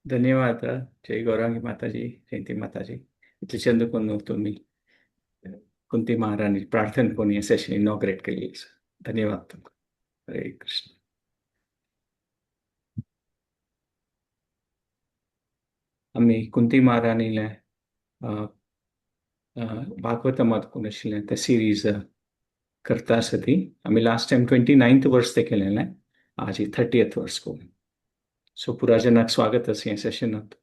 धन्यवाद. जय गौरांगी माताजी, जयंती माताजी. इतले चंद करून तुम्ही कुंती महाराणी प्रार्थना करून हे सेशन इनॉग्रेट केली. धन्यवाद तुमकां. हरे कृष्ण. आमी कुंती महाराणीले भागवतमात कोण आशिल्लें ते सिरीज करता आसा ती. आमी लास्ट टायम 29th वर्स ते केलेलें, आज 30th वर्स करून. सो पुरा जनाक स्वागत आसा ह्या सेशनात.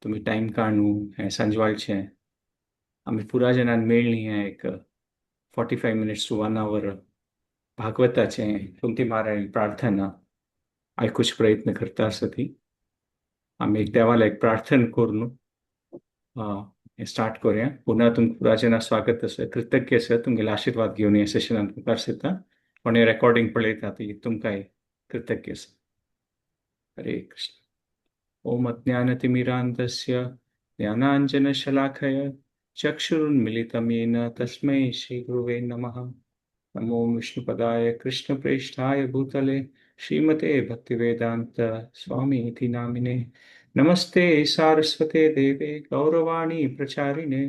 तुमी टायम काडून हें सांजवाळचें आमी पुरा जनान मेळ्ळी हें एक 45 मिनट्स टू 1 our भागवताचें कुंती महाराणी प्रार्थना आयकुचे प्रयत्न करता आसा ती. आमी एक देवाला एक प्रार्थना करून हें स्टार्ट करूया. पुन्हा तुमकां पुरा जना स्वागत आसा, कृतज्ञ आसा. तुमगेले आशिर्वाद घेवन ह्या सेशनान मुखार सरता. कोण रेकॉर्डिंग पळयता ती तुमकांय कृतज्ञ आसा. हरे कृष्ण. ओम अज्ञानतिमिरान्धस्य ज्ञानाञ्जनशलाकया चक्षुरुन्मीलितं येन तस्मै श्रीगुरुवे नमः. नमो विष्णुपदाय कृष्णप्रेष्ठाय भूतले श्रीमते भक्तिवेदांत स्वामी इति नामिने. नमस्ते सारस्वते देवे गौरवाणी प्रचारिणे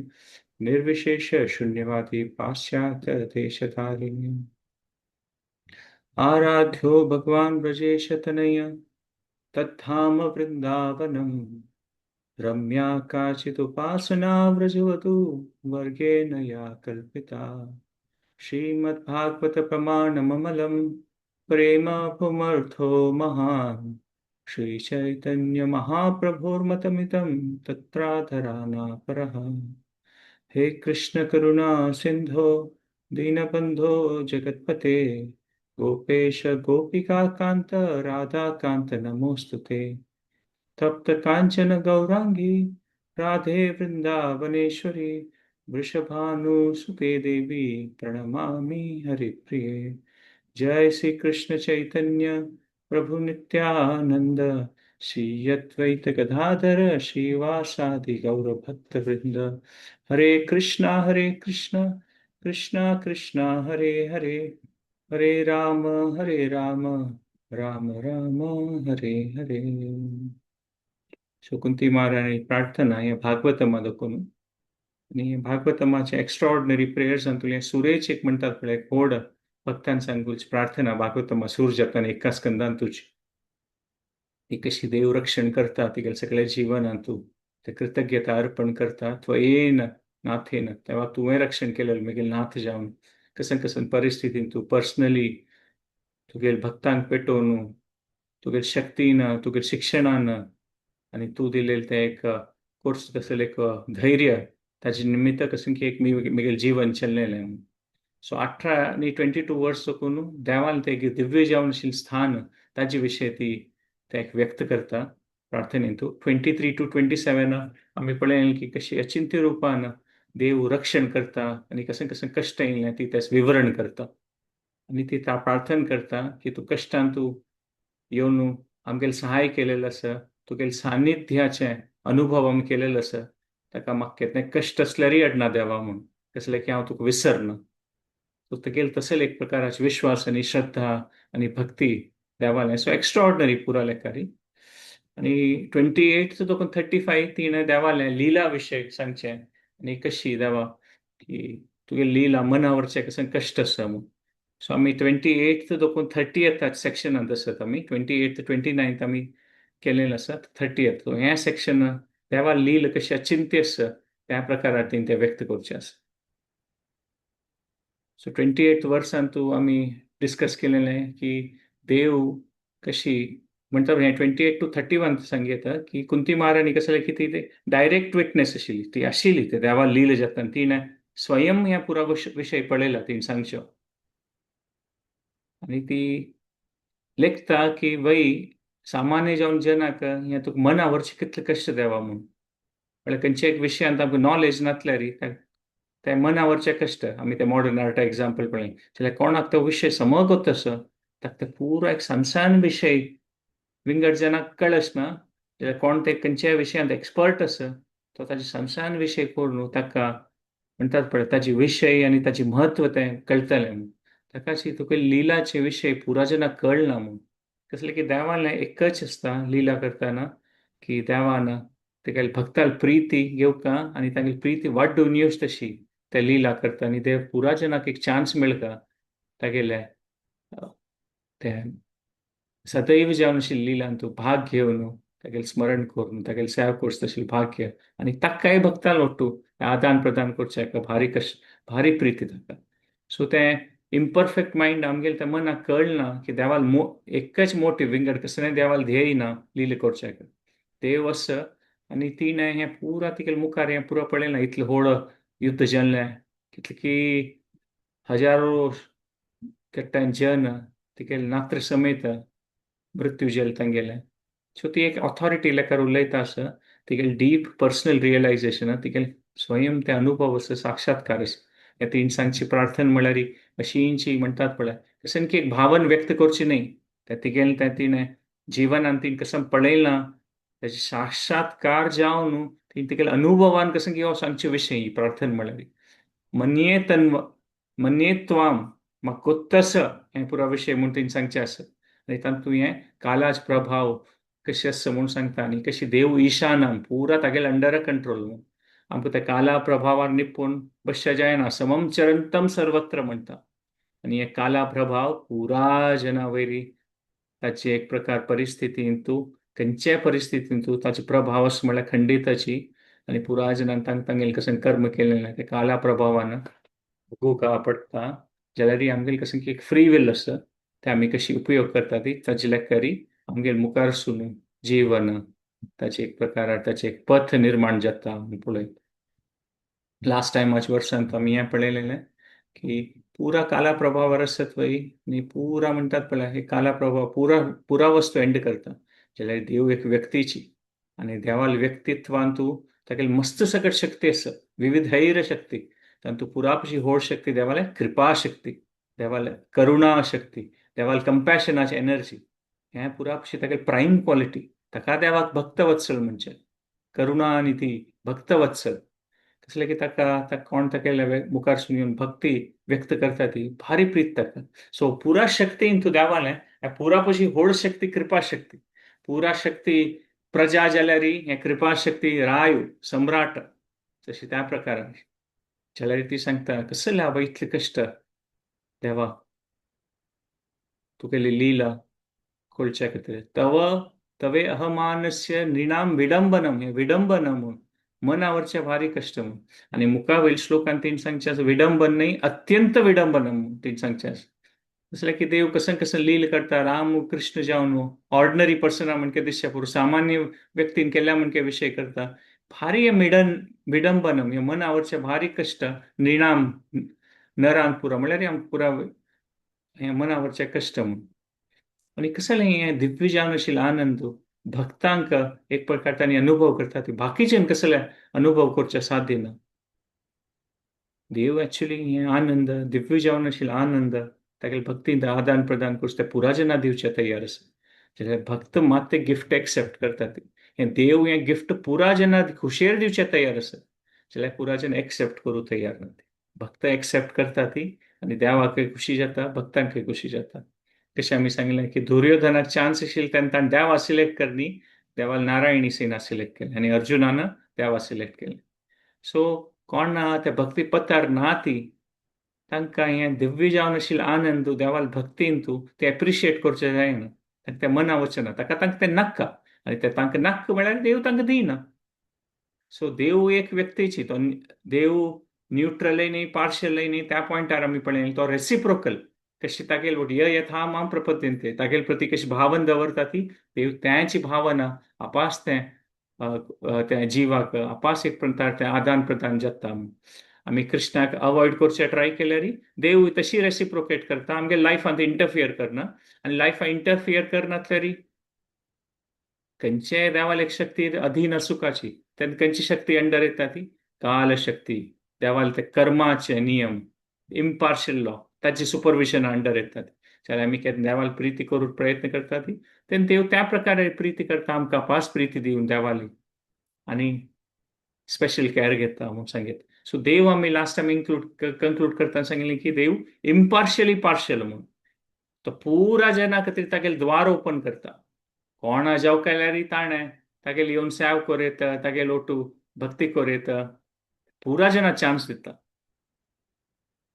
निर्विशेष शून्यवादी पाश्चात्य देशधारिणे. आराध्यो भगवान ब्रजेश तनय तद्धाम वृंदावनम रम्या काचिदुपासना व्रजवधू वर्गेण या कल्पिता. श्रीमद्भागवत प्रमाणममलं प्रेम पुमर्थो महान् श्री चैतन्य महाप्रभोर्मतमितं तत्राधरानापरः. हे कृष्ण करुणा सिंधो दीनबंधो जगत्पते गोपेश गोपिका कांत राधा कांत नमोस्तुते. तप्त कांचन गौरांगी राधे वृंदावनेश्वरी वृषभानुसुते देवी प्रणमामि हरिप्रिये. जय श्री कृष्ण चैतन्य प्रभु नित्यानंद श्री अद्वैत गदाधर श्रीवासादि गौर भक्त वृंद. हरे कृष्णा कृष्णा कृष्णा हरे हरे, हरे राम राम राम हरे हरे. सो कुंती महाराणी प्रार्थना हे भागवतमा दाखोवन आनी भागवतमाचे एक्स्ट्रॉर्डनरी प्रेयर्स हातूंतलें सुरेच एक म्हणटात पळय व्हड भक्तान सांगूची प्रार्थना भागवतमा सूर जाताना एका स्कंदान तुजी ती कशी देव रक्षण करता तिगेले सगळे जीवनान तूं ते कृतज्ञता अर्पण करता. त्वयेन नाथेन तेव्हा तुवें रक्षण केलें म्हगेले नाथ जावन कसन कसन परिस्थितीन तूं पर्सनली तुगेले भक्तांक पेटोवन तुगेले शक्तीन तुगेले शिक्षणान आनी तूं दिलेलें तें एक कोर्स कसलें एक धैर्य ताजे निमित्त कशें की एक म्हगेलें जीवन चल्लेलें. सो 18 आनी 22 वर्स साकून देवान तें एक दिव्य जावन आशिल्लें स्थान ताजे विशय ती ते एक व्यक्त करता प्रार्थनेंतू. 23 टू 27 आमी पळयलें की कशी अचिंत्य रुपान देव रक्षण करता आनी कशें कशें कश्ट येयलें ती तें विवरण करता आनी ती प्रार्थना करता की तूं कश्टान तूं येवन आमगेलें सहाय केलेलें आसा, तुगेले सानिध्याचें अनुभव आमी केलेलो आसा, ताका म्हाका केन्नाय कश्ट आसल्यारय अडना देवा म्हूण, कसलें की हांव तुका विसरना. सो तुगेले तसले एक प्रकाराचे विश्वास आनी श्रद्धा आनी भक्ती देवालें. सो एक्स्ट्रॉर्डनरी पुरा लेखारी. आनी 28 दोन 35 तिणें देवालें लिला विशय सांगचें आनी कशी देवा की तुगे लिला मनावरचें कशें कश्ट आसा म्हूण. सो आमी 28 दोन 30th सेक्शनांत आसात. आमी 28 29 आमी केलेलें आसा. 30th हें सेक्शन देवा लील कशी अचिंत्य आसा त्या प्रकारान तिणें तें व्यक्त करचें आसा. सो 28 वर्सान तूं आमी डिस्कस केलेलें की देव कशी म्हणटा हें 28 टू 31 सांगता की कुंती महाराणी कसलें की ती डायरेक्ट विटनेस आशिल्ली, ती आशिल्ली ते देवा लील जाता तिणें स्वयं ह्या पुरा विशय पळयला तिणें सांगचो. आनी ती लेखता की वय सामान्य जावन जनाक हें तुका मनावरचें कितलें कश्ट देवा म्हूण, म्हळ्यार खंयच्या एक विशयांत आमकां नॉलेज नासल्यार ते मनावरचे कश्ट. आमी ते मॉडर्न आर्ट एग्जाम्पल पळयलें जाल्यार कोणाक तो विशय समगत आसा ताका ते पुरो एक सानसान विशय विंगड जनाक कळस ना जाल्यार कोण ते खंयच्याय विशयांत एक्सपर्ट आसा तो ताजे सानसान विशय करून ताका म्हणटात पळय ताजे विशय आनी ताजें म्हत्व तें कळटलें म्हूण. ताका तुका लिलाचे विशय पुरा जनाक कळना म्हूण. कसलें की देवालें एकच आसता लिला करतना की देवान तेगेले भक्ताल प्रीती घेवका आनी तागेली प्रीती वाड्डून येवच तशी ते लिला करता आनी देव पुरा जनाक एक चान्स मेळका तागेले ते सदैव जावन अशी लिलान तूं भाग घेवन तागेलें स्मरण करून तागेलें सेवा करचो तशी भाग्य आनी ताकाय भक्तान ओट्टू आदान प्रदान करचें भारी कश भारी प्रीती ताका. सो तें इम्परफेक्ट मायंड आमगेले त्या मनाक कळना की देवाल मो एकच मोटिव विंगड कसलें देवाल ध्येय ना लिले करच्याक देव आसा आनी तिणें हें पुरा तिगेले मुखार हें पुरा पळयलां इतलें व्हड युद्ध जाल्लें कितले की हजारो कट्ट्यान जन तिगेले नात्र समेत मृत्यू जालें तांगेलें. सो ती एक ऑथॉरिटी लेखार उलयता आसा तिगेलें डीप पर्सनल रियलायझेशन तिगेलें स्वयं ते अनुभव आसा साक्षात्कार आसा. ह्या तिनसांजची प्रार्थना म्हळ्यार अशींची म्हणटात पळय तशें की एक भावन व्यक्त करची न्ही त्या तिगेलें तें तिणें जिवनान तिणें कसं पळयलां ताचे साक्षात्कार जावन तिणें तिगेल्या अनुभवान कसं की हो सांगचे विशय ही प्रार्थना म्हळ्यार मन्ये तन्व मन्ये त्वाम म्हाका गोत्तस हें पुरा विशय म्हूण तिणें सांगचें आसा. आनी तातूंत हें कालाज प्रभाव कशें आसा म्हूण सांगता आनी कशी देव ईशानाम पुरा तागेले अंडर कंट्रोल म्हूण आमकां त्या काला प्रभावार निपून बसच्या जायना समम चरंतम सर्वत्र म्हणटा. आनी हे काला प्रभाव पुरा जना वयरी ताची एक प्रकार परिस्थितींत तूं खंयच्याय परिस्थितींत तूं ताचो प्रभाव अशें म्हळ्यार खंडिताची आनी पुरा जनान तांकां तांगेलें कसलें कर्म केलें ते काला प्रभावान भोगूंक पडटा जाल्यार आमगेले कसलें की एक फ्री will आसा ते आमी कशी उपयोग करता ती ताजे लेखारी आमगेले मुखार सून जीवन ताचे एक प्रकार ताचे एक पथ निर्माण जाता पळय. लास्ट टायमाच्या वर्सांत आमी हें पळयलेलें की पुरा काला प्रभावार आसत वय आनी पुरा म्हणटात पळय हे काला प्रभाव पुरा पुरा वस्तू एंड करता जाल्यार देव एक व्यक्तीची आनी देवाल व्यक्तित्वान तूं तागेली मस्त सकट शक्ती आसा विविधैर शक्ती तातूंत पुरापशी व्हड शक्ती देवाले कृपा शक्ती देवाले करुणा शक्ती देवाल कंपॅशनाची एनर्जी हें पुरापशी तागेली प्रायम क्वॉलिटी ताका देवाक भक्तवत्सल म्हणचें करुणा आनी ती भक्तवत्सल कसलें की ताका ताका कोण तागेले मुखार सून येवन भक्ती व्यक्त करता ती भारी प्रीत ताका. सो पुरा शक्ती तूं देवालें पुरा पशी व्हड शक्ती कृपा शक्ती पुरा शक्ती प्रजा जाल्यार हें कृपा शक्ती राय सम्राट तशी त्या प्रकारान जाल्यार ती सांगता कसले आवय इतले कश्ट देवा तुगेली लीला कळच्या खातीर तव तवे अहमानस्य नृणाम विडंबनम हें विडंबनम म्हूण मनावरचे भारी कश्ट म्हूण. आनी मुखावयल श्लोकान तीन सांगचें आसा विडंबन न्ही अत्यंत विडंबनम म्हूण तीन सांगचें आसा. कसलें की देव कसं कसं लील करता राम कृष्ण जावन ऑर्डिनरी पर्सना म्हणके दिसच्या पुरो सामान्य व्यक्तीन केल्या म्हणके विशय करता भारी हें मिडन विडंबनम हें मनावरचे भारी कश्ट नृणाम नरान पुरा म्हणल्यार आमकां पुरा हें मनावरचे कश्ट म्हूण. आनी कसलें हें दिव्य जावन आशिल्लें आनंद भक्तांक एक प्रकार तांणी अनुभव करता ती बाकीच्यान कसले अनुभव करचे साध्य ना. देव एक्चुअली हें आनंद दिव्य जावन आशिल्लो आनंद तागेले भक्तींत आदान प्रदान करचे ते पुरा जना दिवचे तयार आसा जाल्यार भक्त मात ते गिफ्ट एक्सेप्ट करतात हें देव हें गिफ्ट पुरा जना खुशयेर दिवचे तयार आसा जाल्यार पुरा जन एक्सेप्ट करूं तयार ना. भक्त एक्सेप्ट करता ती आनी देवाकय खुशी जाता भक्तांकय खुशी जाता. कशें आमी सांगलें की दुर्योधनाक चान्स आशिल्लो तेन्ना ताणें देवा सिलेक्ट करनी देवाल नारायणी सेना सिलेक्ट केली आनी अर्जुनान देवा सिलेक्ट केलें. सो कोण ना त्या भक्ती पथार ना ती तांकां हें दिव्य जावन आशिल्लो आनंद देवाल भक्तीन तूं ते एप्रिशिएट करचें जायना तांकां तें मना वचना ताका तांकां तें नाका आनी तें तांकां नाका म्हळ्यार देव तांकां दिना. सो देव एक व्यक्तीची तो देव न्यूट्रलय न्ही पार्शलय न्ही त्या पॉयंटार आमी पळयलें तो रेसिप्रोकल कशी तागेल य यथा मां प्रपद्यन्ते तागेल प्रती कशी भावन दवरता ती देव त्याची भावना आपास तें त्या जिवाक आपास एक प्रकार तें आदान प्रदान जाता. आमी कृष्णाक अवॉयड करचें ट्राय केल्यार देव तशी रेसिप्रोकेट करता आमगे लायफांत इंटरफियर करना आनी लायफान इंटरफियर करनासल्यार खंयच्याय देवाल एक शक्ती अधीन आसुकाची तेन्ना खंयची शक्ती अंडर येता ती कालशक्ती देवाल ते कर्माचे नियम इम्पार्शल लॉ ताची सुपरविजन अंडर येतात. जाल्यार आमी केन्ना देवाल प्रिती करूंक प्रयत्न करता ती तेन्ना देव त्या प्रकारे प्रिती करता आमकां पास प्रिती दिवन देवाली आनी स्पेशल कॅर घेता म्हूण सांगीत. सो देव आमी लास्ट टायम इन्क्लूड कंक्लूड करतना सांगिल्लें की देव इम्पार्शली पार्शल म्हूण तो पुरा जना खातीर तागेलें द्वार ओपन करता कोणा जावं केल्यार ताणें तागेली येवन सेव कोर येता, तागेल ओटू भक्ती कोर येता, पुरा जना चान्स दिता.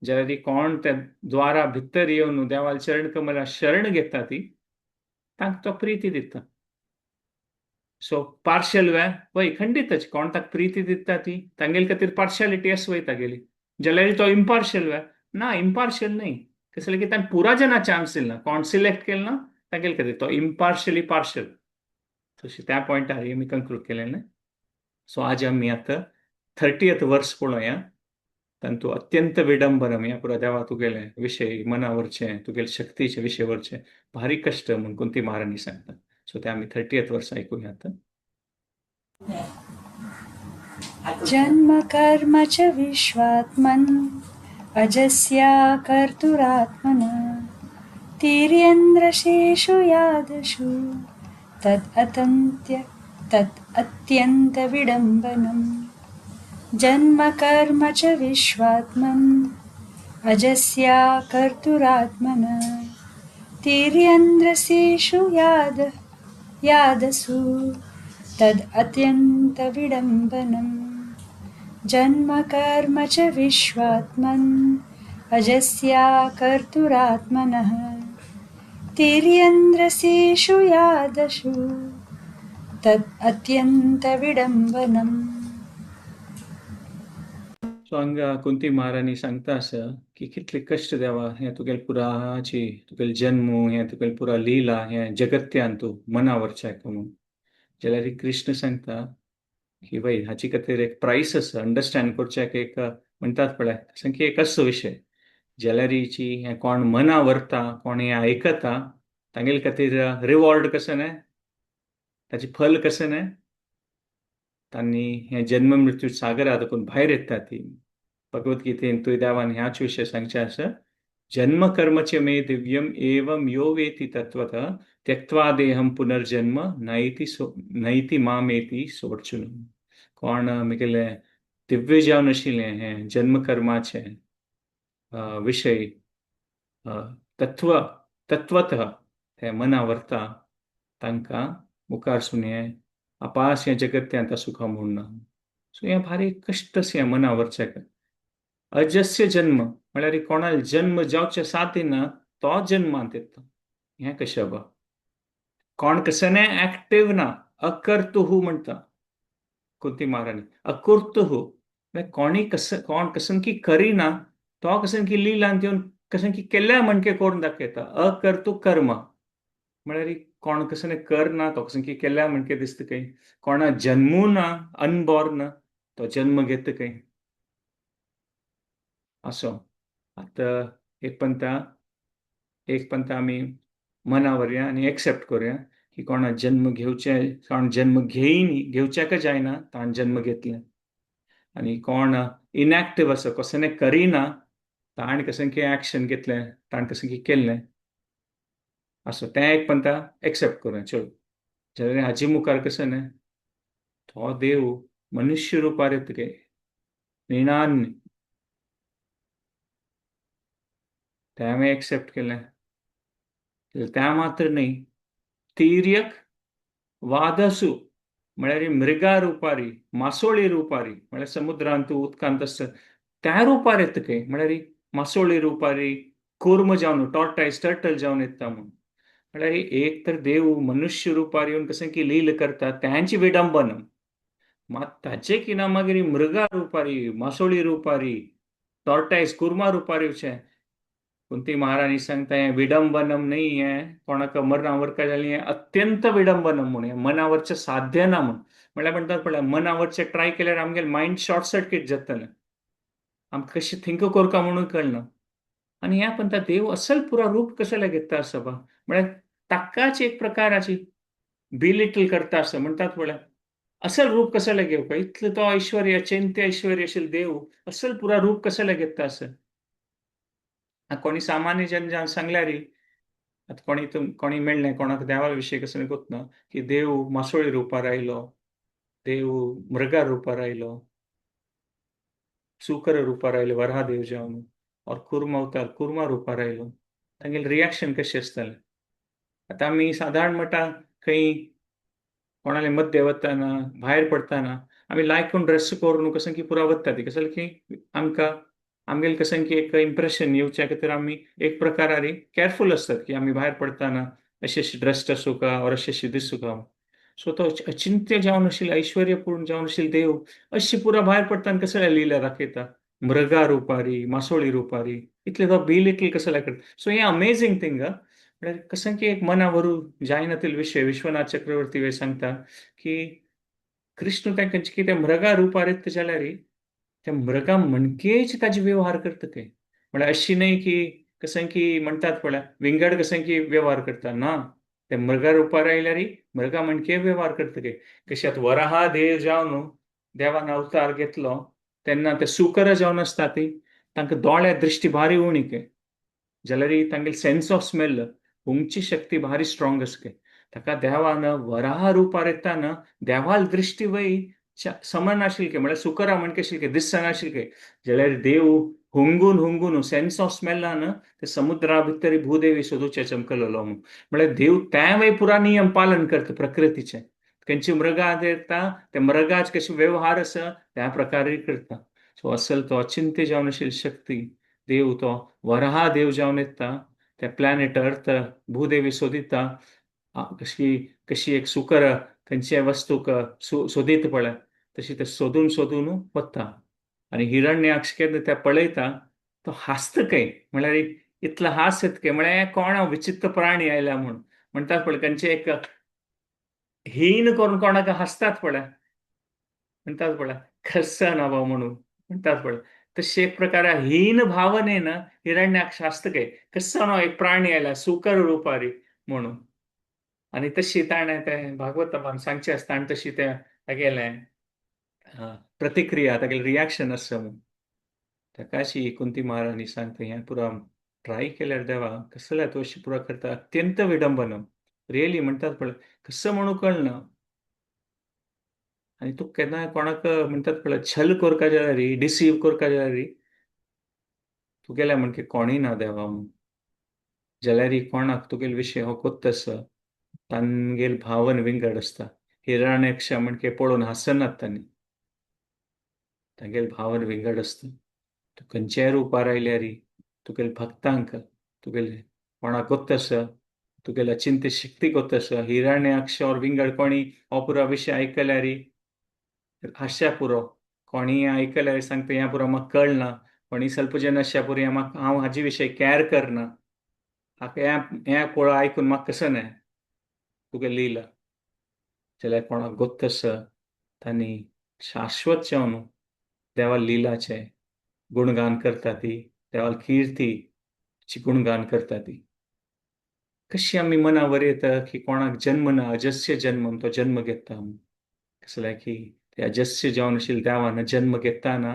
जाल्यार कोण त्या द्वारा भितर येवन देवाल चरण कमला शरण घेता ती तांकां तो प्रिती दिता. सो पार्शल वे वय खंडीतच कोण ताका प्रिती दिता ती तांगेले खातीर पार्शालिटी आस वय तागेली. जाल्यार तो इम्पार्शल वे ना, इम्पार्शल न्हय, कसले की ताणें पुरा जना चान्स दिला, कोण सिलेक्ट केले ना तांगेले खातीर तो इम्पार्शली पार्शल. तशें त्या पॉयंटार आमी कंक्लूड केलें. सो आज आमी आतां 30th वर्स पळोवया. तांतू अत्यंत विडंबनम ह्या पुरा देवा तुगेले विशय मनावरचें तुगेले शक्तीचे विशय वरचें भारी कश्ट म्हूण कुंती महाराणी सांगता. सो ते आमी 30th वर्स आयकुया आतां. जन्म कर्म च विश्वात्मन् अजस्या कर्तुरात्मना तिर्यन्द्रशेषु यादशु तद् अत्यन्त विडम्बनम्. जन्म कर्म च विश्वात्मन् अजस्या कर्तुरात्मना तिर्यन्द्रसेषु यादसु तद् अत्यन्त विडम्बनम्. जन्म कर्म च विश्वात्मन् अजस्या कर्तुरात्मनः तिर्यन्द्रसेषु यादशु तद् अत्यन्त विडम्बनम्. सो हांगा कुंती महाराणी सांगता आसा की कितले कश्ट देवा, हें तुगेले पुराची तुगेले जन्म, हें तुगेले पुरा लीला, हें जगत्यान तूं मनावरच्याक म्हणून. जाल्यार कृष्ण सांगता की बाई हाची खातीर एक प्रायस आसा, अंडरस्टँड करच्याक एक म्हणटात पळय सामकी एक असो विशय. जाल्यारीची हें कोण मना व्हरता, कोण हें आयकता तांगेले खातीर रिवॉर्ड कशें न्हय, ताचें फल कशें न्हय, तांणी हें जन्म मृत्यू सागरा देखून भायर येता ती. भगवद्गीतेन तुय देवान ह्याच विशय सांगचें आसा, जन्म कर्म च मे दिव्यम एवं यो वेति तत्वतः त्यक्त्वा देहं पुनर्जन्म नैति नैति मामेति सोर्जुन. कोण मिगेले दिव्य जावन आशिल्लें हें जन्म कर्माचें विशय तत्व तत्वतः ते मना व्हरता तांकां मुखार सून हें अपास हें जगत्यांत सुखा म्हूण ना. सो हें भारी कश्ट अशें मना व्हरचें. अजस्य जन्म म्हळ्यार कोणाक जन्म जावचे साथ ना तो जन्मांत येता. हें कशें बा, कोण कसने ऍक्टिव्ह ना, अकर्तुहू म्हणटा कुंती महाराणी. अकर्तुहू कोणी कस कोण कसन की करिना तो कसन की लिलान येवन कसन की केल्या म्हणके करून दाखयता. अकर्तु कर्म म्हळ्यार कोण कसने कर ना तो कसन की केल्या म्हणके दिसता काही. कोणा जन्मू ना, अनबॉर्न तो जन्म घेता काही असो. आतां एक पंता एक पंता आमी मना व्हरया आनी एक्सेप्ट करुया की कोणा जन्म घेवचे, कोण जन्म घेयनी, घेवच्याक जायना ताण जन्म घेतले. आनी कोण इनएक्टिव आसा कसने करिना ताणें कशें की एक्शन घेतलें, ताणें कशें की केल्लें असो, तें एक पंता एक्सेप्ट करुया. चलो जाल्यार हाजे मुखार कशें न्हय तो देव मनुष्य रुपार येता गे रिणान, तें हांवें एक्सेप्ट केलें. त्या मात्र न्हय, तिर्यक वादसु म्हळ्यार मृगा रुपारी, मासोळी रुपारी, म्हळ्यार समुद्रांत उदकांत आसता त्या रुपार येता खंय, म्हळ्यार मासोळी रुपारी, कूर्म जावन टॉर्टायज टर्टल जावन येता म्हूण. म्हळ्यार एक तर देव मनुष्य रुपार येवन कशें की लील करता त्यांची विडंबन, मात ताचे किना मागीर मृगा रुपारी, मासोळी रुपारी, टॉर्टायज कुर्मा रुपारी येवचें. कुंती महाराणी सांगता हें विडंबनम न्हय, हें कोणाक मरणावर जालें हें अत्यंत विडंबनम म्हूण, हें मनावरचें साध्य ना म्हूण. म्हळ्यार म्हणटात पळय मनावरचें ट्राय केल्यार आमगेलें मायंड शॉर्ट सर्कीट जातलें, आमकां कशें थिंक करका म्हणून कळना. आनी ह्या पंता देव असल पुरा रूप कशें घेता आसा बा, म्हळ्यार ताकाच एक प्रकाराची बिलिटल करता आसा म्हणटात पळय. असल रूप कशें घेवका, इतलें तो ऐश्वर्य चिंत्य ऐश्वर्य आशिल्लो देव असल पुरा रूप कशें घेता आसा. कोणी सामान्य जन सांगल्यार आतां कोणी कोणी मेळ्ळें कोणाक देवा विशय कसो गोतना की देव मासोळी रुपार आयलो, देव मृगा रुपार आयलो, सुकर रुपार आयलो, वरादेव जावन और कुर्म अवतार कुर्मा रुपार आयलो, तांगेलें रिएक्शन कशें आसतलें. आतां आमी सादारण म्हणटा खंय कोणाले मध्य वताना भायर पडटाना आमी लायक ड्रेस करून कसं की पुरा वता ती कसं की आमकां आमगेले कसं की एक इम्प्रेशन येवच्या खातीर आमी एक प्रकारारी केअरफूल आसतात की आमी भायर पडटाना अशी अशी ड्रेस्ड आसूं का और अशी अशी दिसूं का. सो तो अचिंत्य जावन आशिल्ले ऐश्वर्यपूर्ण जावन आशिल्ले देव अशी पुरा भायर पडटाना कसं लिला दाखयता मृगा रुपारी मासोळी रुपारी इतले तो बिलिटल कसं करता. सो हें अमेझींग थिंग. म्हळ्यार कसं की एक मना व्हरू जायना विषय विश्वनाथ चक्रवर्ती वे सांगता की कृष्ण काय खंयचे कितें मृगा रुपार येता जाल्यार त्या मृगा म्हणकेच ताजे व्यवहार करता ते. म्हळ्यार अशी न्हय की कसं की म्हणटात पळय विंगड कसं की व्यवहार करता ना, ते मृगा रुपार आयल्यार मृगा म्हणके व्यवहार करता ते. कशी आतां वराहा देव जावन देवान अवतार घेतलो तेन्ना ते सुकर जावन आसता ती तांकां दोळ्या दृश्टी भारी उणी के जाल्यार तांगेले सेन्स ऑफ स्मेल हुंगची शक्ती भारी स्ट्रॉंग आसके. ताका देवान वराह रुपार येताना देवाल दृश्टी वय समनाशिल्ले म्हळ्यार सुकरा म्हणके आशिल्ले दिसनाशिल्ले जाल्यार देव हुंगून हुंगून सेन्स ऑफ स्मेलान ते समुद्रा भितर भूदेवी सोदूचे चमकलेलो म्हळ्यार देव त्या वय पुरा नियम पालन करता प्रकृतीचे. खंयची मृगा येता ते मृगाच कशे व्यवहार आसा त्या प्रकारे करता. सो असल तो अचिंत्य जावन आशिल्ली शक्ती देव तो वराह देव जावन येता त्या प्लॅनेट अर्थ भूदेवी सोदिता कशी कशी एक सुकर खंयच्याय वस्तूक सोदीत पळय तशी ते सोदून सोदून वता. आनी हिरण्याक्ष केन्ना ते पळयता तो हांसता खंय म्हळ्यार इतलो हांस येता खंय म्हळ्यार कोण विचित्र प्राणी आयला म्हूण म्हणटात पळय खंयचे एक हीन करून कोणाक हांसतात पळय म्हणटात पळय कसं ना बाबा म्हणून म्हणटात पळय तशे एक प्रकारे हीन भावनेन हिरण्याक्ष हांसता खंय कसो ना एक प्राणी आयला सुकर रुपारी म्हणून. आनी तशी ताणें तें भागवतान सांगचें आसता आनी तशी तें तागेलें प्रतिक्रिया तागेलें रिएक्शन आसा म्हूण. ताकाशी कुंती महाराणी सांगता हें पुरा ट्राय केल्यार देवा कसल्या तूं अशें पुरा करता अत्यंत विडंबनम रियली म्हणटात पळय कसं म्हणून कळना. आनी तूं केन्ना कोणाक म्हणटात पळय छल करका जाल्यार डिसीव करका जाल्यार तुगेल्या म्हणके कोणूय ना देवा म्हूण जाल्यार कोणाक तुगेले विशय हो कोत्त आसा तांगेल भावन विंगड आसता. हिरण्याक्ष म्हणके पळोवन हांसनात तांणी तांगेल भावन विंगड आसता. तूं खंयच्याय रुपार आयल्यार तुगेले भक्तांक तुगेले कोणाक कोत्त आसा तुगेले अचिंत्य शक्ती कोत्त आसा हिरण्याक्ष और विंगड कोणी हो पुरो विशय आयकल्यार हांसच्या पुरो कोणी आयकल्यार सांगता हें पुरो म्हाका कळना कोणी स्वल्प जन आसच्या पुरो हें म्हाका हांव हाजे विशय कॅर करना हाका हें पळो आयकून म्हाका कसं न्हय तुगे लिला जाल्यार कोणाक गोत्त आसा तांणी शाश्वत जावन देवा लिलाचें गुणगान करता ती देवाल कीर्तीची गुणगान करता ती. कशी आमी मनावर येता की कोणाक जन्म ना अजस्य जन्म तो जन्म घेता कसल्यार की ते अजस्य जावन आशिल्ले देवान जन्म घेताना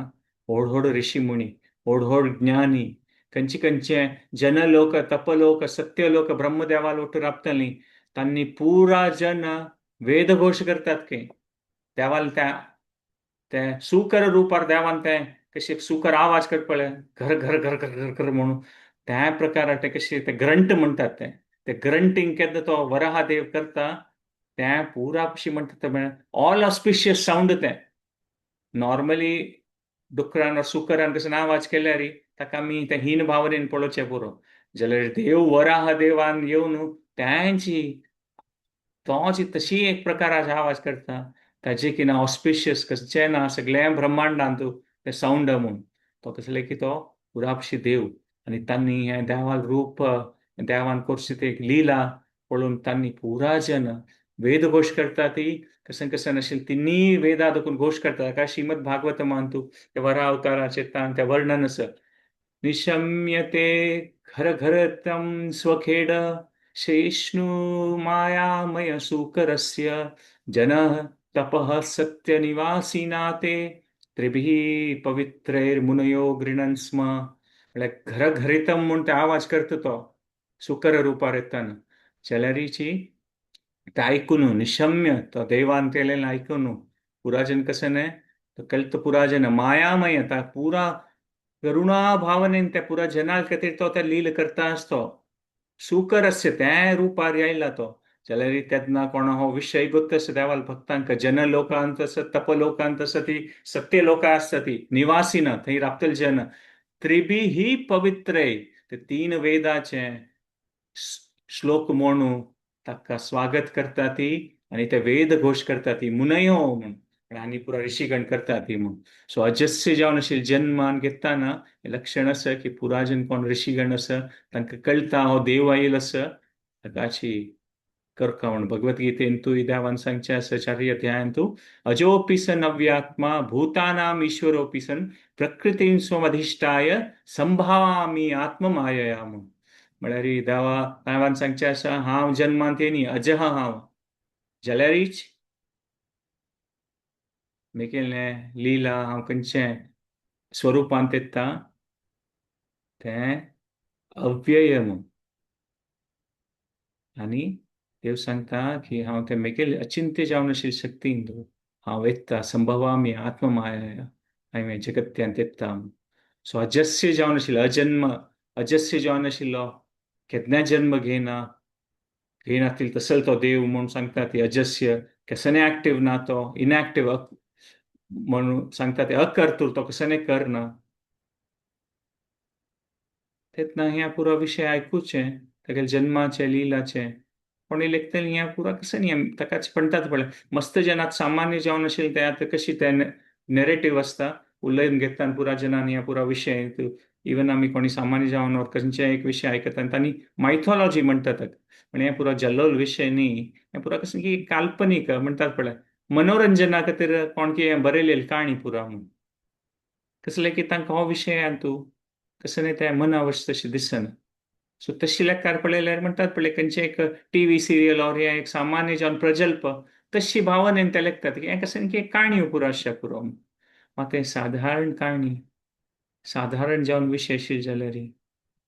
व्हड व्हड ऋषी मुनी व्हड व्हड ज्ञानी खंयचे खंयचे जनलोक तपलोक सत्यलोक ब्रह्मदेवा लोक राबतालीं तांणी पुरा जन वेदघोश करतात खंय देवाल त्या त्या सुकर रुपार देवान ते कशे सुकर आवाज करता पळय घर घर घर घर घर घर म्हणून त्या प्रकारात ते कशे ते ग्रंट म्हणटात ते ते ग्रंटींग केन्ना तो वराह देव करता त्या पुरा कशी म्हणटात ऑल ऑस्पिशियस सावंड ते. नॉर्मली डुकरान सुकरान कसो आवाज केल्यार ताका आमी ते हीन भावनेन पळोवचें पुरो जाल्यार देव वराह देवान येवन त्यांची तोच तशी एक प्रकाराचे आवाज करता ताजे की ना ऑस्पिशियस कसचें ना सगळ्या ब्रह्मांडांत ते सावंड म्हूण तो कसले की तो पुरापशी देव. आनी तांणी हें देवाल रूप देवान करची ते एक लिला पळोवन तांणी पुरा जन वेदघोश करता ती कसं कसं नाशिल्लें तिन्ही वेदा देखून घोश करता. काय श्रीमद भागवत मानतू ते वरा अवताराचे तान ते वर्णन आसा निशम्यते घर घरतम स्वखेड शेष्णु मायामय सुकरस्य जनः तपः सत्यनिवासिना ते त्रिभिः पवित्रैर्मुनयो गृणन् स्म. म्हळ्यार घरघरितम म्हूण ते आवाज करता तो सुकर रुपार येताना जाल्यारीची ते आयकून निशम्य तो देवान केलेलें आयकून पुराजन कसं न्हय तो कल्त पुराजन मायामय ता पुरा करुणा भावनेन त्या पुरा जनाल खातीर तो त्या लील करता आसतो सुकर अस्य त्या रुपार आयला तो जाल्यार तेन्ना कोण हो विशय गोत्त आसा देवाल भक्तांक जनलोकांत आसा, तपलोकांत आसा, ती सत्यलोका आसता, ती निवासी ना थंय राबतले जन त्रिभी पवित्रे, ते तीन वेदाचे श्लोक म्हणू ताका स्वागत करता ती आनी ते वेद घोश करता ती मुनयो म्हूण आनी पुरा ऋषीगण करता ती म्हूण. सो अजस्य जावन आशिल्ले जन्मान घेतना लक्षण आसा की पुराजन कोण ऋषीगण आसा तांकां कळटा हो देव आयल आसा ताकाची करका म्हूण. भगवद्गीतेंतूय देवान सांगचें आसा चारय अध्यायांतू, अजोपि सन अव्यात्मा भूतानाम ईश्वरोपि सन प्रकृतीं स्वमधिष्ठाय संभावामी आत्ममायया म्हूण. म्हळ्यार देवा देवान सांगचें आसा हांव जन्मांत येनी अजह हांव, जाल्यारीच मेकेलें लिला हांव खंयचें स्वरुपांत येता तें अव्यय म्हूण. आनी देव सांगता की हांव तें मेगेले अचिंत्य जावन आशिल्ले शक्तीन हांव येता, संभवामी आत्ममाया हांवें जगत्यांत येता. सो अजस्य जावन आशिल्लो अजन्म, अजस्य जावन आशिल्लो केन्ना जन्म घेयना घेयनातील तसल तो देव म्हूण सांगता ती अजस्य, कसने ऍक्टिव्ह ना तो इनऍक्टिव्ह म्हणून सांगता ते अकर्तूर, तो कसने करना. तेन्ना ह्या पुरा विशय आयकुचें तागेले जन्माचे लिलाचे कोणी लेखतले ह्या पुरा कशें न्ही ताकाच म्हणटात पळय मस्त जनात सामान्य जावन आशिल्ले ते आतां कशी ते नेरेटीव आसता उलयन घेता पुरा जनान ह्या पुरा विशय. इवन आमी कोणी सामान्य जावन और खंयचे एक विशय आयकता आनी तांणी मायथोलॉजी म्हणटात, पण हें पुरा जल्लोल विशय न्ही, हें पुरा कशें की काल्पनीक म्हणटात पळय मनोरंजना खातीर कोण की बरयलेली काणी पुरा म्हूण. कसलें की तांकां हो विशय तूं तशें न्ही तें मना वश तशें दिसना. सो तशी लेखार पळयल्यार म्हणटात पळय खंयचें एक टीव्ही सिरियल और हें एक सामान्य जावन प्रजल्प तशी भावनेन ते लेखतात की हें कशें की काणयो पुरो आसच्या पुरो. मात हें साधारण काणी साधारण जावन विशय आशिल्ले जाल्यार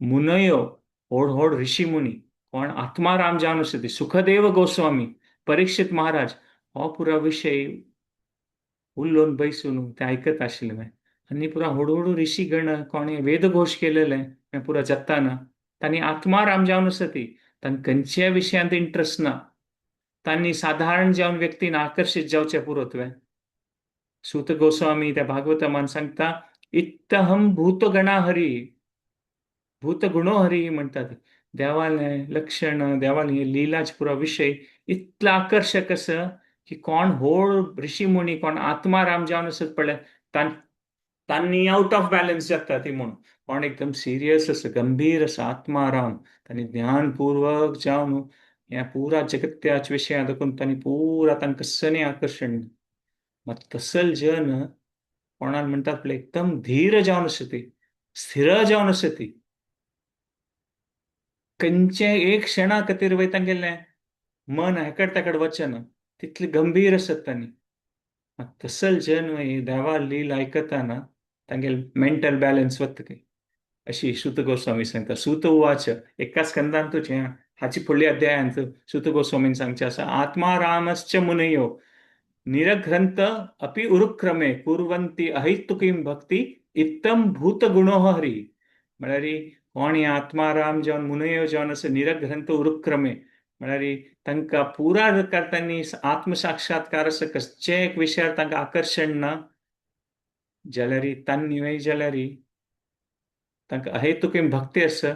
मुनयो व्हड व्हड ऋषी मुनी कोण आत्माराम जावन आसा ती सुखदेव गोस्वामी परीक्षित महाराज हो पुरा विशय उलोवन बैसून ते आयकत आशिल्ले आनी पुरा व्हड व्हड ऋषीगण कोणे वेदघोश केलेले हें पुरा जगताना तांणी आत्माराम जावन आसा ती तांकां खंयच्याय विशयांत इंट्रस्ट ना, तांणी साधारण जावन व्यक्तीन आकर्शीत जावचें पुरो. तुवें सूत गोस्वामी त्या भागवतमान सांगता इत्तहम भूतगणा हरी भूतगुणो हरी म्हणटात. देवालें लक्षण देवालें लिलाच पुरा विशय इतलो आकर्शक आसा की कोण व्हड ऋषी मुनी कोण आत्माराम जावन आसत पळय तांणी आउट ऑफ बॅलन्स जाता ती म्हूण. कोण एकदम सिरियस आसा गंभीर आसा आत्माराम तांणी ज्ञानपूर्वक जावन ह्या पुरा जगत्याच विशया देखून तांणी पुरा तांकां सने आकर्शण. मात तसल जन कोणाक म्हणटात पळय एकदम धीर जावन आसा ती स्थिर जावन आसा ती खंयचे एक क्षणा खातीर वय तांगेलें मन हेकड तेकड वचना तितले गंभीर आसत तांणी. मात तसल जन देवा लील आयकताना तांगेले मेंटल बॅलन्स वता खंय अशी सूत गोस्वामी सांगता. सूत उवाच एका स्कंदांतूच हें हाची फुडल्या अध्यायांत सूत गोस्वामीन सांगचें आसा आत्मा रामश्च मुनयो निरग्रंथ अपि उरुक्रमे कुर्वन्ति अहैतुकीं भक्ती इत्तम भूतगुणो हरी. म्हळ्यार कोण हे आत्माराम जावन मुनयो जावन आसा निरग्रंथ उरुक्रमे म्हळ्यार तांकां पुरा तांणी आत्मसाक्षात्कार आसा कसचें एक विशयार तांकां आकर्शण ना जाल्यार तांणी न्हय जाल्यार तांकां अहेतुकी भक्ती आसा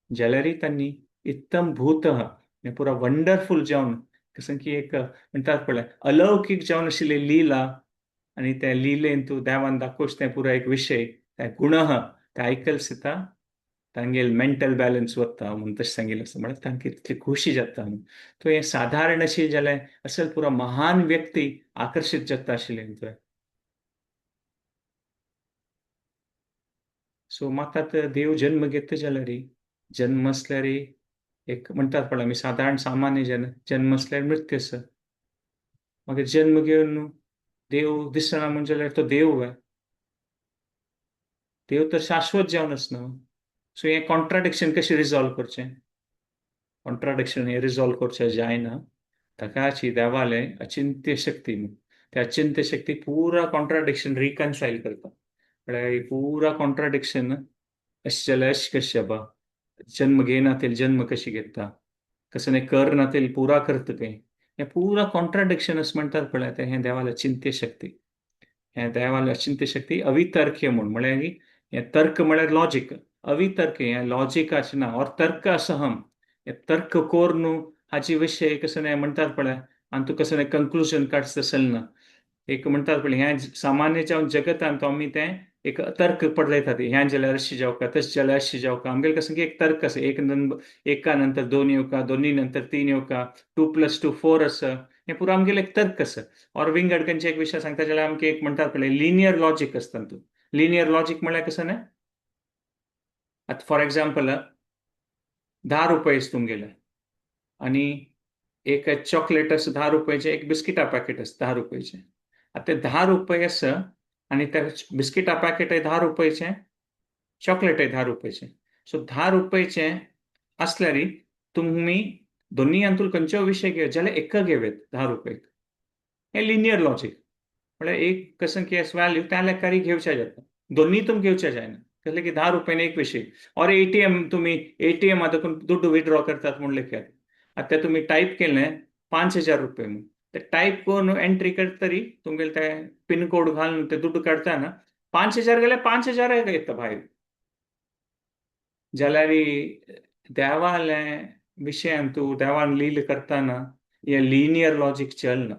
जाल्यार तांणी इत्तम भूत पुरा वंडरफूल जावन कसं की एक म्हणटात पळय अलौकीक जावन आशिल्ली लिला आनी त्या लिलेन तूं देवान दाखोवच तें पुरा एक विशय त्या गुण ते आयकल सुद्दां तांगेल मेंटल बॅलन्स वता म्हूण तशें सांगिल्लें आसा. म्हळ्यार तांकां इतली खोशी जाता म्हूण. तो हें साधारण अशी जाल्यार असल पुरा महान व्यक्ती आकर्शीत जाता आशिल्लें तुवें. सो म्हाका आतां देव जन्म घेता जाल्यार जन्म आसल्यार एक म्हणटात पळय आमी साधारण सामान्य जन जन्म आसल्यार मृत्यू आसा. मागीर जन्म घेवन देव दिसना म्हण जाल्यार तो देव काय? देव तर शाश्वत जावन आसना. सो हें कॉन्ट्राडिक्शन कशें रिजॉल्व करचें? कॉन्ट्राडिक्शन हें रिजॉल्व करचें जायना. ताकाची देवालें अचिंत्य शक्ती म्हूण त्या अचिंत्य शक्ती पुरा कॉन्ट्राडिक्शन रिकन्सायल करता. म्हळ्यार पुरा कॉन्ट्राडिक्शन अशें जाल्यार अशें कशें बा जन्म घेयना तेल जन्म कशी घेता? कसं नाही कर ना ते पुरा करतं काही, हे पुरा कॉन्ट्राडिक्शन असं म्हणतात पळय तें हें देवाले अचिंत्य शक्ती. हें देवाले अचिंत्य शक्ती अवितर्क्य म्हूण, म्हळ्यार हें तर्क म्हळ्यार लॉजीक, अवितर्क हें लॉजिकाचें ना और तर्क असहम, हें तर्क कोर न्हू हाचे विशय कसं नाही म्हणटात पळय आनी तूं कसं नाही कंक्लुजन काडटा तशें ना. एक म्हणटात पळय ह्या सामान्य जावन जगतांत आमी तें एक तर्क पडलयतात, ह्यां जाल्यार अशें जावका, तशें जाल्यार अशें जावका. आमगेलें कसं की एक तर्क आसा, एक एका नंतर दोन येवका, दोनी नंतर तीन येवका, 2 + 2 4 आसा, हें पुरो आमगेलें एक तर्क आसा. और विंगड खंयचे एक विशय सांगता जाल्यार आमकां एक म्हणटात पळय लिनियर लॉजीक आसता तातूंत. लिनियर लॉजीक म्हळ्यार कसं न्हय, आतां फॉर एग्जाम्पल 10 रुपये तुमगेले आनी एक चॉकलेट आसा 10 रुपयाचें, एक बिस्किटा पॅकेट आसा 10 रुपयाचें. आतां ते 10 रुपये आसा आनी त्या बिस्किटा पॅकेटय 10 रुपयाचें, चॉकलेटय 10 रुपयाचें. सो 10 रुपयाचें आसल्यार तुमी दोनी हातूंत खंयचो विशय घेवप जाल्यार एक घेवत 10 रुपयाक. हें लिनियर लॉजीक म्हळ्यार एक कसं की व्हॅल्यू त्या लेखारी घेवच्या जाता, दोन्ही तुमकां घेवच्या जायना. कसलें की 10 रुपयान एक विशय. और एटीएम, तुमी एटीएम आतां दुड्डू विथड्रॉ करतात म्हूण लेखात, आतां तें तुमी टायप केलें 5000 रुपये म्हूण, ते टायप करून एंट्री करतरी तुमगेले ते पिनकोड घालून ते दुड्डू काडटा 5000 गेल्यार 5000 येता भायर. जाल्यार देवालें विशयान तूं देवान लील करतना हें लिनियर लॉजीक चलना.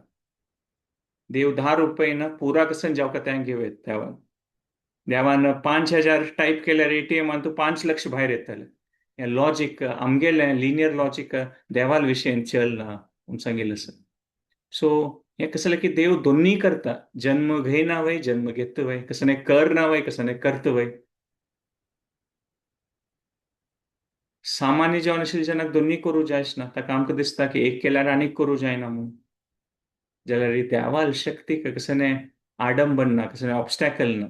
देव 10 रुपये ना पुरा कसं जावका तें घेवत देवान. देवान 5000 टायप केल्यार एटीएमान तूं 5 लक्ष भायर येतलें. हें लॉजीक आमगेलें लिनियर लॉजीक देवाल विशयान चलना म्हूण सांगिल्लें आसा. सो हें कसलें की देव दोन्ही करता, जन्म घेयना वय जन्म घेता वय, कसं नाही कर ना वय कसं नाही करता वय. सामान्य जेवण आशिल्ले जेन्ना दोन्ही करूं जायच ना, ताका आमकां दिसता की एक केल्यार आनीक करूं जायना म्हूण. जाल्यार देवाल शक्ती कसं न्हय आडंबर ना, कसं न्हय ऑब्स्टॅकल ना.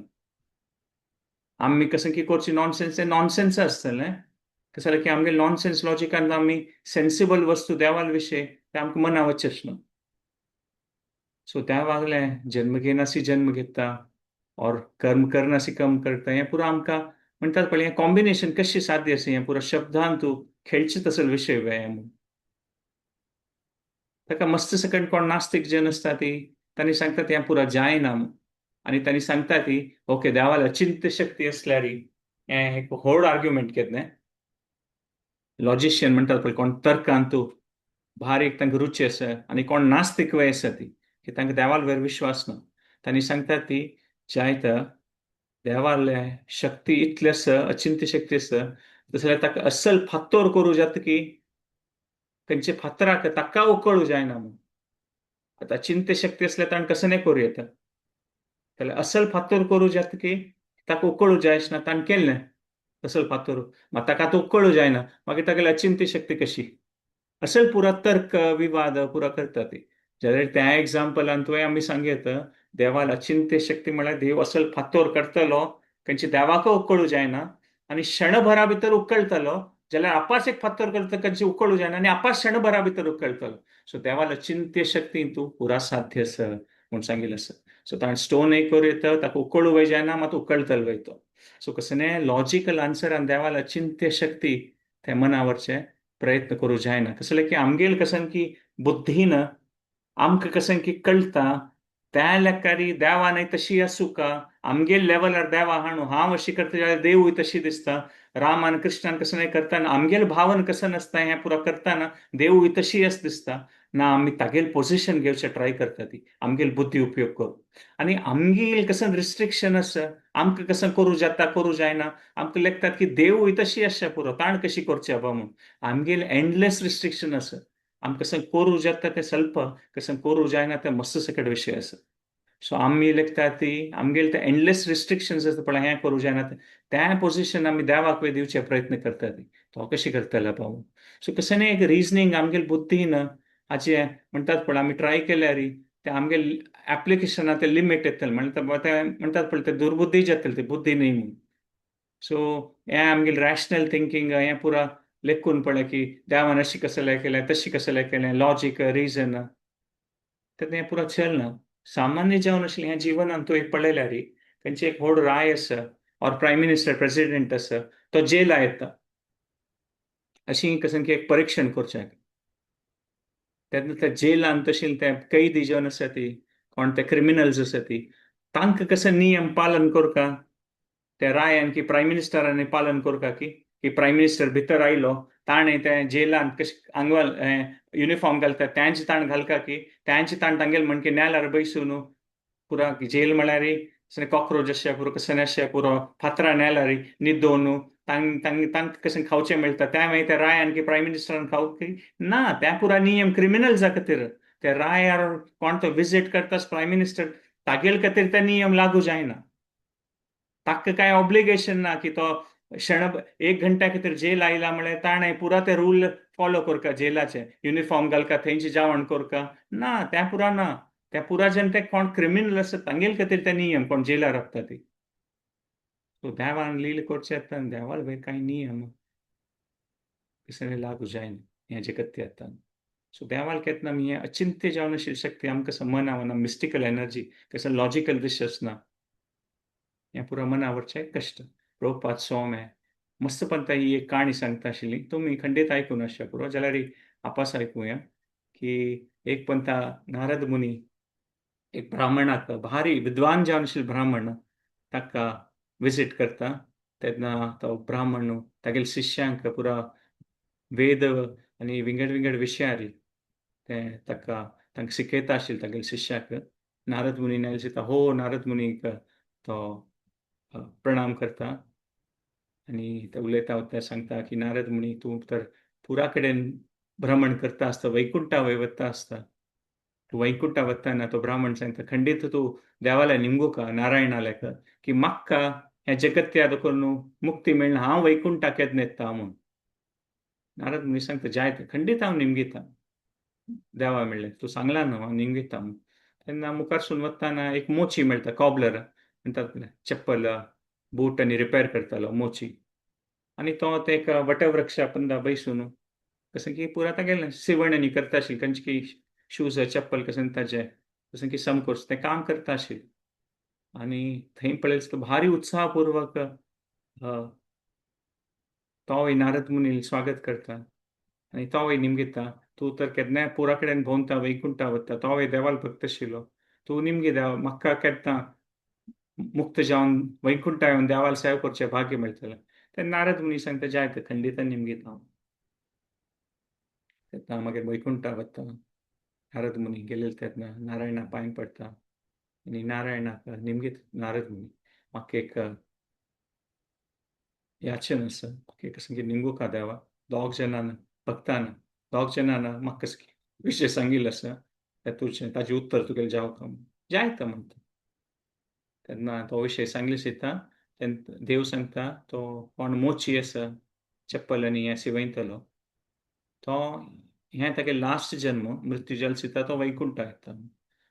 आमी कसं की करची नॉनसेन्स, तें नॉनसेन्स आसतलें. कसं जाल्यार की आमगे नॉनसेन्स लॉजिकान आमी सेन्सिबल वस्तू देवाल विशय ते आमकां मना वचच ना. सो त्या वागलें जन्म घेनासी जन्म घेता और कर्म करनासी कर्म करता, हें पुरो आमकां म्हणटात पळय हें कॉम्बिनेशन कशें साध्य आसा, हें पुरो शब्दान तूं खेळचें तसलो विशय हें. ताका मस्त सकट कोण नास्तीक जन आसता ती तांणी सांगतात हें पुरो जायना म्हूण, आनी तांणी सांगता ती ओके देवाला अचिंत्य शक्ती आसल्यार हें एक व्हड आर्ग्युमेंट घेत न्ही. लॉजिशियन म्हणटात पळय कोण तर्कान तूं भारी तांकां रुची आसा आनी कोण नास्तीक वय आसा ती की तांकां देवाल वयर विश्वास ना, तांणी सांगतात ती जायता देवाले शक्ती इतली आसा, अचिंत्य शक्ती आसा, तशें ताका असल फातोर करूं जाता की खंयचे फातराक ताका उकळूं जायना म्हूण. आतां अचिंत्य शक्ती आसल्यार ताणें कसं नाही करूं येता, जाल्यार असल फातोर करूं जाता की ताका उकळूं जायच ना, ताणें केल्लें असल फातोर, मात ताका आतां उकळूं जायना, मागीर तागेली अचिंत्य शक्ती कशी? असल पुरा तर्क विवाद पुरा करता ती. जाल्यार त्या एग्जाम्पलान तुवें आमी सांगयत देवाल अचिंत्य शक्ती म्हळ्यार देव असल फातोर करतलो खंयचे देवाक उकळूं जायना आनी क्षणभरा भितर उकळटलो, जाल्यार आपास एक फातोर करता खंयचे उकळूं जायना आनी आपास क्षणभरा भितर उकळटलो. सो देवाल अचिंत्य शक्ती तूं पुरा साध्य आसा म्हूण सांगिल्लें आसा. सो ताणें स्टोन एक करूं येता, ताका उकळूं वय जायना, मात उकळटलो वय तो. सो कसं न्हय लॉजिकल आन्सर आनी देवाल अचिंत्य शक्ती ते मनावरचे प्रयत्न करूं जायना. कसलें की आमगेल कसं की बुद्धीन आमकां कसं की कळटा त्या लेखारी देवा न्हय तशी आसूं का, आमगेल लेवलार देवा आहा न्हू, हांव अशी करता जाल्यार देवूय तशी दिसता, रामान कृष्णान कसं न्हय करतना आमगेल भावन कसं नासता हें पुरो करतना देवूय तशी आस दिसता ना, आमी तागेल पोजिशन घेवचें ट्राय करता ती आमगेल बुद्धी उपयोग करूं. आनी आमगेल कसं रिस्ट्रिक्शन आसा, आमकां कसं करूं जाता करूं जायना, आमकां लेखतात की देवूय तशी आसता पुरो ताण कशी करची बाबा म्हूण, आमगेल एंडलेस रिस्ट्रिक्शन आसा. आमकां कसं करूं जाता तें स्वल्प, कसं करूं जायना तें मस्त सकट विशय आसा. सो आमी लेखतात ती आमगेल ते एंडलेस रिस्ट्रिक्शन्स आसता पळय हें करूं जायना त्या पोजिशन आमी देवाक वयर दिवचे प्रयत्न करता ती तो कशी करतले बाबा. सो कसं न्हय एक रिजनींग आमगेल बुद्धीन हाचे म्हणटात पळय आमी ट्राय केल्यार ते आमगेल एप्लिकेशना ते लिमीट येतले, म्हणटा ते म्हणटात पळय ते दुर्बुद्धी जातले ते बुद्धी न्हय म्हूण. सो हें आमगेल रॅशनल थिंकींग हें पुरा लेखून पळय की देवान अशी कसलें केलें तशी कसलें केलें लॉजीक रिजन तर तें पुरा चलना. सामान्य जेवण आशिल्लें ह्या जिवनान तूं एक पळयल्यार खंयची एक व्हड राय आसा ऑर प्रायम मिनिस्टर प्रेसिडेंट आसा तो जेला येता, अशी कसं की एक परीक्षण करचें. तेन्ना त्या जेलान तशें ते कैदी जेवन आसा ती कोण ते क्रिमिनल्स आसा ती तांकां कसो नियम पालन करका त्या रायान की प्रायम मिनिस्टरान पालन करका की की प्रायम मिनिस्टर भितर आयलो ताणें त्या जेलान कशें आंगवाल युनिफॉर्म घालता त्यांचे ताण घालका की त्यांचे ताण तांगेल म्हण की नेलार बैसून पुरा जेल म्हळ्यार कॉक्रोच अशे पुरो कशें अशें पुरो फातरां नेलार न्हिदोवन तांक तांकां कशें खावचें मेळटा त्या मागीर त्या रायान की प्रायम मिनिस्टरान खावंक की ना त्या पुरा नियम क्रिमिनल्सा खातीर त्या रायार कोण तो विजीट करता प्रायम मिनिस्टर तागेल खातीर ते नियम लागू जायना. ताका कांय ऑब्लिगेशन ना की तो क्षण एक घंट्या खातीर जेल आयला म्हळ्यार ताणें पुरा ते रूल फॉलो करका, जेलाचे युनिफॉर्म घालका, थंयचे जेवण करका ना, त्या पुरा ना. त्या पुरा जेन्ना ते कोण क्रिमिनल आसा तांगेल खातीर ते नियम कोण जेलार रावता ती. सो देवान लील करचे येता, देवाल वयर कांय नियम कसले लागू जायना हें जगत्य येता. सो देवाल केन्ना आमी हें अचिंत्य जावन आशिल्ली शक्ती आमकां कसं मना मिस्टिकल एनर्जी कसं लॉजिकल दृश्य आसना, हें पुरा मनावरचें कश्ट. प्रभुपाद स्वामी मस्तपंत ही एक काणी सांगता आशिल्ली, तुमी खंडीत आयकून आसच्या पुरो जाल्यार आपास आयकुया की एक पंथा नारद मुनी एक ब्राह्मणाक भारी विद्वान जावन आशिल्लो ब्राह्मण ताका विजीट करता. तेन्ना तो ब्राह्मण तागेले शिष्यांक पुरा वेद आनी विंगड विंगड विशयारी ते ताका तांकां शिकयता आशिल्ले तागेले शिष्याक. नारद मुनी दिसता हो नारद मुनीक तो प्रणाम करता आनी ते उलयता ते सांगता की नारद मुनी तूं तर पुरा कडेन भ्रमण करता आसता, वैकुंठा वय वता आसता. तूं वैकुंठा वताना तो ब्राह्मण सांगता खंडीत तूं देवाल्या निमगुका नारायणाल्याक की म्हाका ह्या जगत्या करून मुक्ती मेळना, हांव वैकुंठाक केन्ना येता म्हूण. नारद मुनी सांगता जाय खंडीत हांव निमगिता देवा मेळ्ळें तूं सांगला न्हू हांव निमगिता म्हूण. तेन्ना मुखारसून वताना एक मोची मेळटा, कॉबलर म्हणटात, चप्पल बूट आनी रिपेर करतालो मोची. आनी तो ते एक वटवृक्षा पंदा बैसून कसं की पुरा तागेलें सिवण आनी करता आशिल्लें, खंयचे की शूज चप्पल कसं ताजें कसं की सम कोर्स तें काम करता आशिल्लें. आनी थंय पळयलें तो भारी उत्साहपूर्वक तोय नारद मुनी स्वागत करता आनी तोय निमगिता तूं तर केन्नाय पुरा कडेन भोंवता वैकुंठा वता, तोय देवाल भक्त आशिल्लो, तूं निमगी देवा म्हाका केन्ना मुक्त जावन वैकुंठा येवन देवाल सेवा करचें भाग्य मेळटलें. तेन्ना नारद मुनी सांगता जाय तर खंडीत निमगिता हांव. तेन्ना मागीर वैकुंठा वता नारद मुनी गेलेले तेन्ना नारायणा पांय पडटा आनी नारायणाक निमगीत नारद मुनी म्हाका एक याचन आसा, म्हाका एक कसं की निमगुका देवा दोग जाणान भक्तान दोग जाणान म्हाका कसं विशय सांगिल्लो आसा तुजें ताजें उत्तर तुगेलें जावका जायता म्हणटा. तेन्ना तो विशय सांगले दिता तेन्ना देव सांगता तो कोण मोची आसा चप्पल आनी हें शिवयतलो तो हें तागे लास्ट जन्म मृत्यू जाल दिता तो वैकुंठा येता.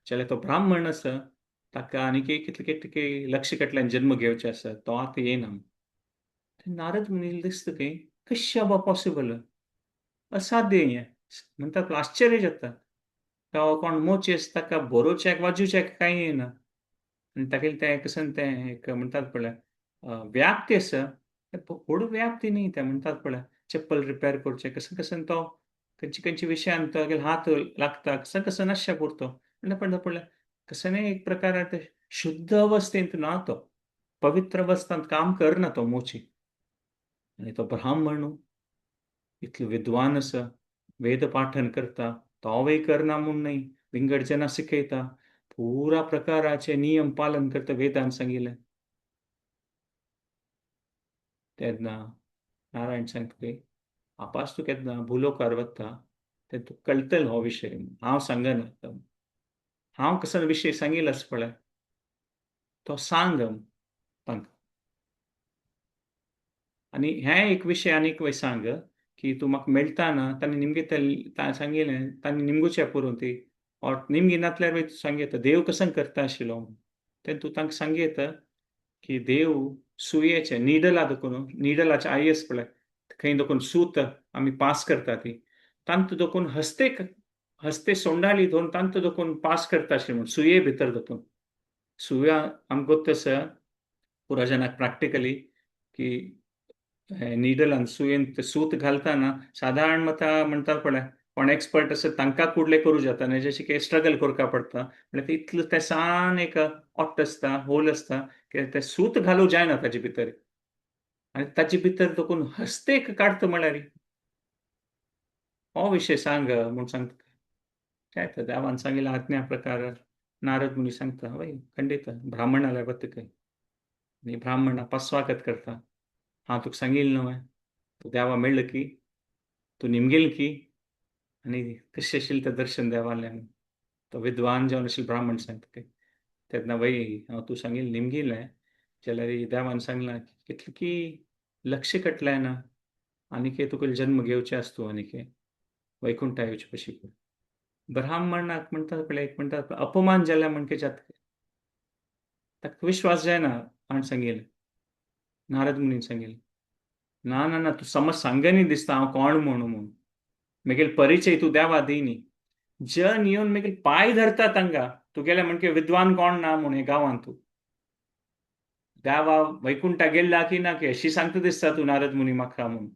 जाल्यार तो ब्राह्मण आसा ताका आनीक कितले कितले लक्ष कडल्यान जन्म घेवचे आसा तो आतां येना. नारद मुनी दिसता की कशें बाबा पॉसिबल असाध्य हें म्हणटात आश्चर्य जाता. तो कोण मोची आसा ताका बरोवच्याक वाजोवच्याक कांय येना आनी तागेलें तें कशें तें एक म्हणटात पळय व्याप्ती आसा, व्हड व्याप्ती न्ही तें म्हणटात पळय चप्पल रिपेर करचें कशें कशें तो खंयचे खंयचे विशयान तागेलो हात लागता कशें कशें नाशा पुरतो म्हणटा पळय कशें न्ही एक प्रकार शुद्ध अवस्थेंत ना तो पवित्र अवस्थांत काम करना तो मोची. आनी तो ब्राह्मण इतलो विद्वान आसा वेद पाठन करता तोवय करना म्हूण न्हय विंगड जना शिकयता पुरा प्रकाराचे नियम पालन करता वेदान सांगिल्लें. तेन्ना नारायण सांगता आपास तूं केन्ना भुलोकार वता तें तुका कळटलो हो विशय, हांव सांगना, हांव कसो विशय सांगिल्लो आसा पळय तो सांग तांकां. आनी हें एक विशय आनीक वय सांग की तूं म्हाका मेळटा ना तांणी निमगे सांगिल्लें तांणी निमगुचें पुरो ती ऑर निमगी नासल्यार वय तूं सांगता देव कसं करता आशिल्लो तेन्ना तूं तांकां सांगयता की देव सुयेचें निडला देखून निडलाचें आयस पळय खंय देखून सूत आमी पास करता ती तांतू देखून हस्ते हस्ते सोंडाली धरून तांतू देखून पास करता आशिल्लें म्हूण सुये भितर देखून सुया आमकां गोत्त आसा पुरा जाणाक प्रॅक्टिकली की निडलान सुयेन सूत घालताना सादारण मता म्हणटात पळय कोण एक्सपर्ट आसा तांकां कुडले करूं जाता, आनी जशें की स्ट्रगल करपा पडटा. म्हणल्यार इतलें तें सान एक ओट्ट आसता, होल आसता की तें सूत घालूं जायना ताजे भितर, आनी ताजे भितर देखून हस्तेक काडटा म्हळ्यार हो विशय सांग म्हूण सांगता. काय तर देवान सांगिल्ल्या आज्ञा प्रकार नारद मुनी सांगता, वय खंडीत ब्राह्मणाल्या वता खंय आनी ब्राह्मण आपा स्वागत करता. हांव तुका सांगिल्लें न्हय, तूं देवा मेळ्ळो की तूं निमगेल की आनी कशें आशिल्लें तें दर्शन देवालें. तो विद्वान जावन आशिल्लो ब्राह्मण सांगता खंय तेन्ना, वय हांव तूं सांगिल्लें निमगिलें जाल्यार देवान सांगलां कितलें की लक्ष कटलें ना आनीक तुका जन्म घेवचें आसतू आनीक वैकुंठा येवचे पशी. ब्राह्मणाक म्हणटा पळय एक म्हणटा अपमान जाल्या म्हण जाता, ताका विश्वास जायना. कोण सांगिल्लें, नारद मुनीन सांगिल्लें, ना ना ना, तूं समज सांगनी दिसता हांव कोण म्हणून, म्हूण मेगेल परिचय तूं देवा दिनी. जन येवन मेगेल पांय धरता तांकां, तुगेले म्हणके विद्वान कोण ना म्हूण हे गांवांत. तूं देवा वैकुंठा गेल्ला की ना की अशी सांगता दिसता तूं नारद मुनी म्हाका म्हूण.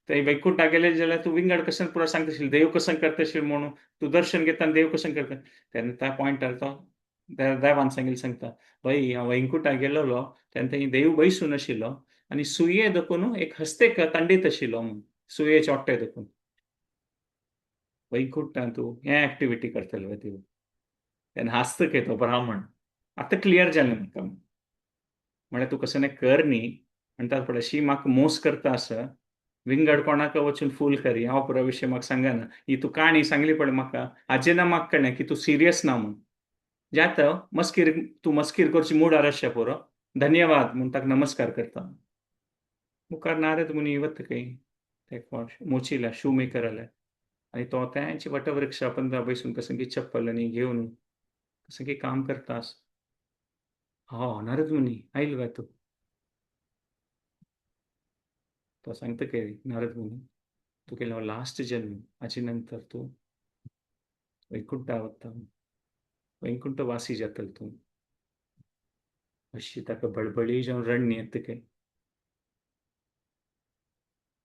ते वैकुंठा गेले जाल्यार तूं विंगड कशें पुरो सांगता आशिल्लें, देव कसं करता आशिल्लें म्हणून, तूं दर्शन घेता आनी देव कसं करता. तेन्ना त्या पॉयंटार तो देवान सांगिल्लें सांगता, बाई हांव वैकुंठा गेलेलो तेन्ना थंय देव बैसून आशिल्लो आनी सुये देखून एक हस्तेक तांडीत आशिल्लो म्हूण, सुयेचे ओट्टे देखून. वैकुंठान तूं हें एक्टिविटी करतलो देव. तेन्ना हांसता खंय तो ब्राह्मण, आतां क्लियर जालें म्हाका. म्हळ्यार तूं कसं कर न्ही म्हणटा पळय, शी म्हाका मोस करता आसा, विंगड कोणाक वचून फूल करी, हांव पुरो विशय म्हाका सांगना. ही तूं काणी सांगली पळय म्हाका, हाजें ना म्हाका कळ्ळें की तूं सिरियस ना म्हूण. जाता मस्कीर, तूं मस्कीर करची मुडार आसच्या पुरो, धन्यवाद म्हूण ताका नमस्कार करता. मुखार नारद मुनी वता खंय ते मोचिला शू मेकराल्या आनी तो तेंच वटवृक्षा पंदरा बैसून कसं की चप्पल आनी घेवन कसं की काम करता. हो नारद मुनी आयल काय तूं? तो सांगता की नारद मुनी, तूं केलो लास्ट जन्म, हाचे नंतर तूं वैकुंठा वता, वैकुंठ वासी जातलो तूं. अशी ताका बळबळी जावन रडणी येता काय.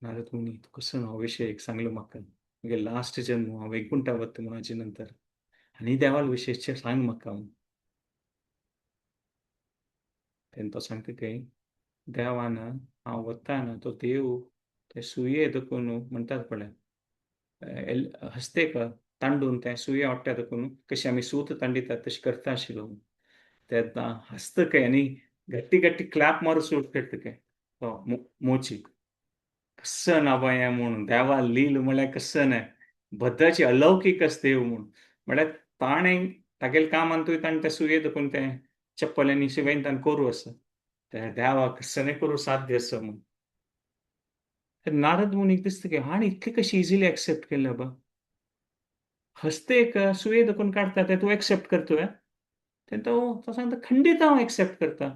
नारद मुनी तूं कसो हो विशय एक सांगलो म्हाका, म्हगे लास्ट जन्म हांव वैकुंठा वता म्हणून हाचे नंतर, आनी देवाल विशय सांग म्हाका. तेन्ना तो सांगता काय देवान हांव वता ना तो देव ते सुये देखून म्हणटात पळय हस्तेक तांडून ते सुये ओट्ट्या देखून कशी आमी सूत तांडितात तशें करता आशिल्लो. तेन्ना हसता काय आनी घट्टी घट्टी क्लॅप मारून सूट करता काय तो मोची. कसं ना बाय म्हणून देवा लील म्हळ्यार कसं ना बद्दाची अलौकीक आस देव म्हूण. म्हळ्यार ताणें तागेले कामान तुवें ताणें ते सुये देखून तें चप्पल आनी शिवेन ताणें करूं आसा, त्या देवा कसं नाही करूं साध्य आसा म्हूण. नारद मुनीक दिसता की हाणें इतली कशी इजिली एक्सेप्ट केलें बाबा, हस्तेक सुये देखून काडटा तें तूं एक्सेप्ट करतोय. तेन्ना तो सांगता खंडीत हांव एक्सेप्ट करता,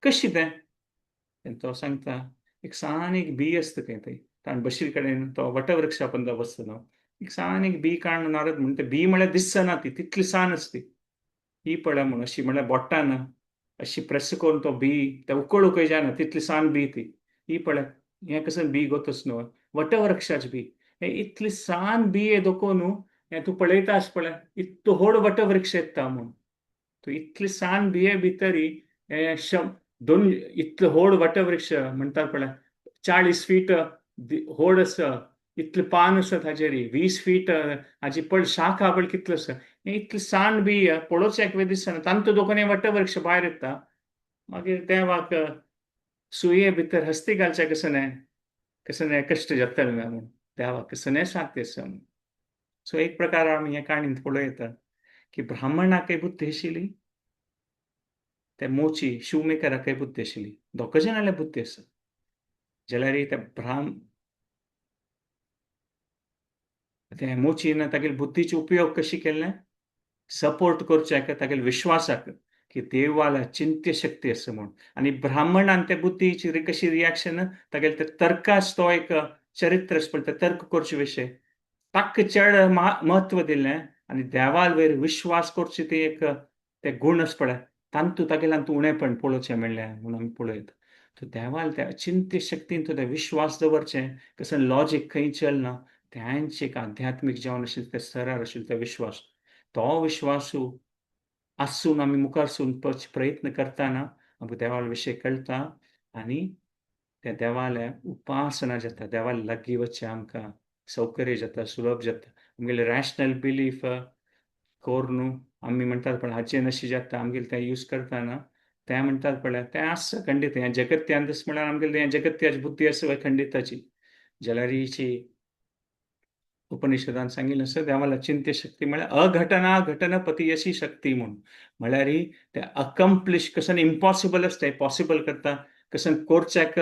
कशी तें? तेन्ना तो सांगता एक सान एक बी आसता खंय थंय ताण बशीर कडेन तो वटवृक्षा पंदा बसता न्हू, एक सान एक बी काडून नारद म्हणटा बी म्हळ्यार दिसना ती, तितली सान आसती ही पळय म्हूण, अशी म्हळ्यार बोटान अशी प्रेस करून तो बी ते उकळ उकळ जायना तितली सान बी ती, ही पळय हें कसं बी गोतस न्हू वटवृक्षाची बी, हे इतली सान बी हे दोको न्हू, हें तूं पळयता आस पळय इतलो व्हड वटवृक्ष येता म्हूण, तूं इतली सान बिये भितरी हे दोन इतलो व्हड वटवृक्ष म्हणटात पळय 40 फीट व्हड आसा, इतलें पान आसा ताजेर, 20 फीट हाजी पळ शाखा पळय कितलो आसा, हें इतलें सान बी पळोवचें एक दिसना, तांतू दोकान हें वटवृक्ष भायर येता. मागीर देवाक सुये भितर हस्ती घालचें कसं न्हय, कसं न्हय कश्ट जातले ना म्हूण, देवाक कसं न्हय साध्य आसा म्हूण. सो एक प्रकार आमी ह्या काणींत पळोवं येता की ब्राह्मणाकय बुद्धी आशिल्ली, ते मोची शू मेकराकय बुद्धी आशिल्ली, दोग जाणांले बुद्धी आसा. जाल्यार ते ते मोचीन तागेले बुद्धीचे उपयोग कशी केल्ले, सपोर्ट करचे तागेले विश्वासाक की देवाला चिंत्य शक्ती आसा म्हूण. आनी ब्राह्मणान ते बुद्धीची कशी रिएक्शन तागेले ते तर्कास तो एक चरित्र आसा पळय, ते तर्क करचे विशय ताका चड म्हत्व दिलें आनी देवाल वयर विश्वास करचे ते एक ते गुण आसा पळय तांतू तागेल्यान तूं उणेपण पळोवचें मेळ्ळें म्हूण आमी पळयत. तो देवाल त्या अचिंत्य शक्तीन तो विश्वास दवरचें, कसं लॉजीक खंय चलना त्यांचे एक आध्यात्मीक जावन आशिल्ले ते स्तरार आशिल्ले ते विश्वास, तो विश्वासू आसून आमी मुखार सून प्रयत्न करतना आमकां देवा विशय कळटा आनी त्या देवाल्या उपासना जाता, देवा लागीं वचचें आमकां सौकर्य जाता, सुलभ जाता. आमगेले रॅशनल बिलीफ करून आमी म्हणटात पण हाचें नशी जाता, आमगेले तें यूज करतना तें म्हणटात पळय तें आसा खंडीत. हें जगत्यान तशें म्हळ्यार आमगेलें हें जगत्याची बुद्धी आसा खंडिताची. जाल्यार हिची उपनिषदान सांगिल्लें आसा देवाला चिंत्य शक्ती म्हळ्यार अघटना घटनपती अशी शक्ती म्हूण, म्हळ्यार ते अकम्प्लिश कसन इम्पॉसिबल आसता पॉसिबल करता, कसन कोरच्याक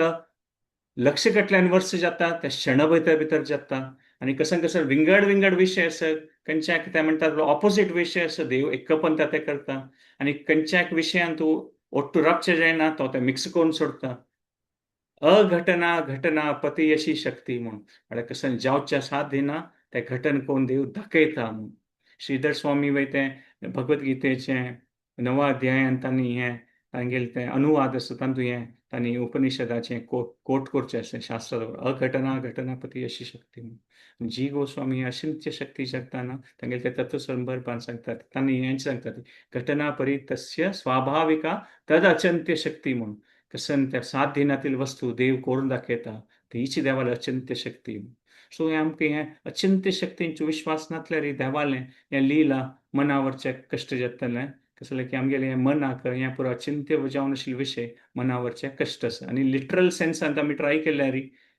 लक्ष कटल्यान वर्स जाता त्या क्षण भितर भितर जाता आनी कसन कसन विंगड विंगड विशय आसा, खंयच्याक ते म्हणटात ऑपोजीट विशय आसा देव एकपंत ते करता आनी खंयच्याक विशयान तूं ओट्टू राबचें जायना तो ते मिक्स करून सोडता. अघटना घटना पती अशी शक्ती म्हूण, म्हळ्यार कसन जावच्या साथ दिना ते घटन कोण देव दाखयता म्हूण. श्रीधर स्वामी वय तें भगवद्गीतेचें नवा अध्यायान तांणी हें तांगेलें तें अनुवाद आसा तातूंत हें तांणी उपनिषदाचें कोट करचें आसलें शास्त्र अघटना घटनापती अशी शक्ती म्हूण. जी गोस्वामी अचिंत्य शक्ती जगताना तांगेले ते तत्वसंदर्भान सांगतात, तांणी हें सांगतात घटना परी तस्य स्वाभाविका तद अचिंत्य शक्ती म्हूण. कसन त्या सात दिनातील वस्तू देव करून दाखयता तीच देवाली अचिंत्य शक्ती. सो हें आमकां हें अचिंत्य शक्तींचो विश्वास नासल्यार देवालें हें लिला मनावरचे कश्ट जातलें. कसलें की आमगेलें हें मनाक हें पुरो अचिंत्य जावन आशिल्ले विशय मनावरचे कश्ट आसा आनी लिटरल सेन्सान आमी ट्राय केल्यार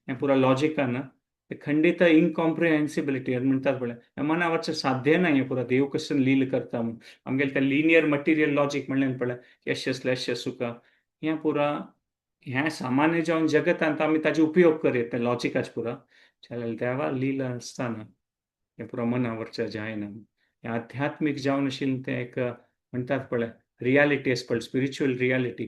हें पुरो लॉजिकान खंडीत इनकॉम्प्रिहेन्सिबिलिटी म्हणटात पळय मनावरचें साध्य ना हें पुरो देव कशें लील करता म्हूण. आमगेलें तें लिनियर मटिरियल लॉजीक म्हणलें पळय की अशें आसलें अशें आसूं हें पुरा हें सामान्य जावन जगतांत आमी ताजो उपयोग करीत तें लॉजिकाच पुरा जाल्यार देवा लीला आसतना हें पुरा मनावरचें जायना. हें आध्यात्मीक जावन आशिल्लें तें एक म्हणटात पळय रियालिटी आसा पळय स्पिरिच्युअल रियालिटी,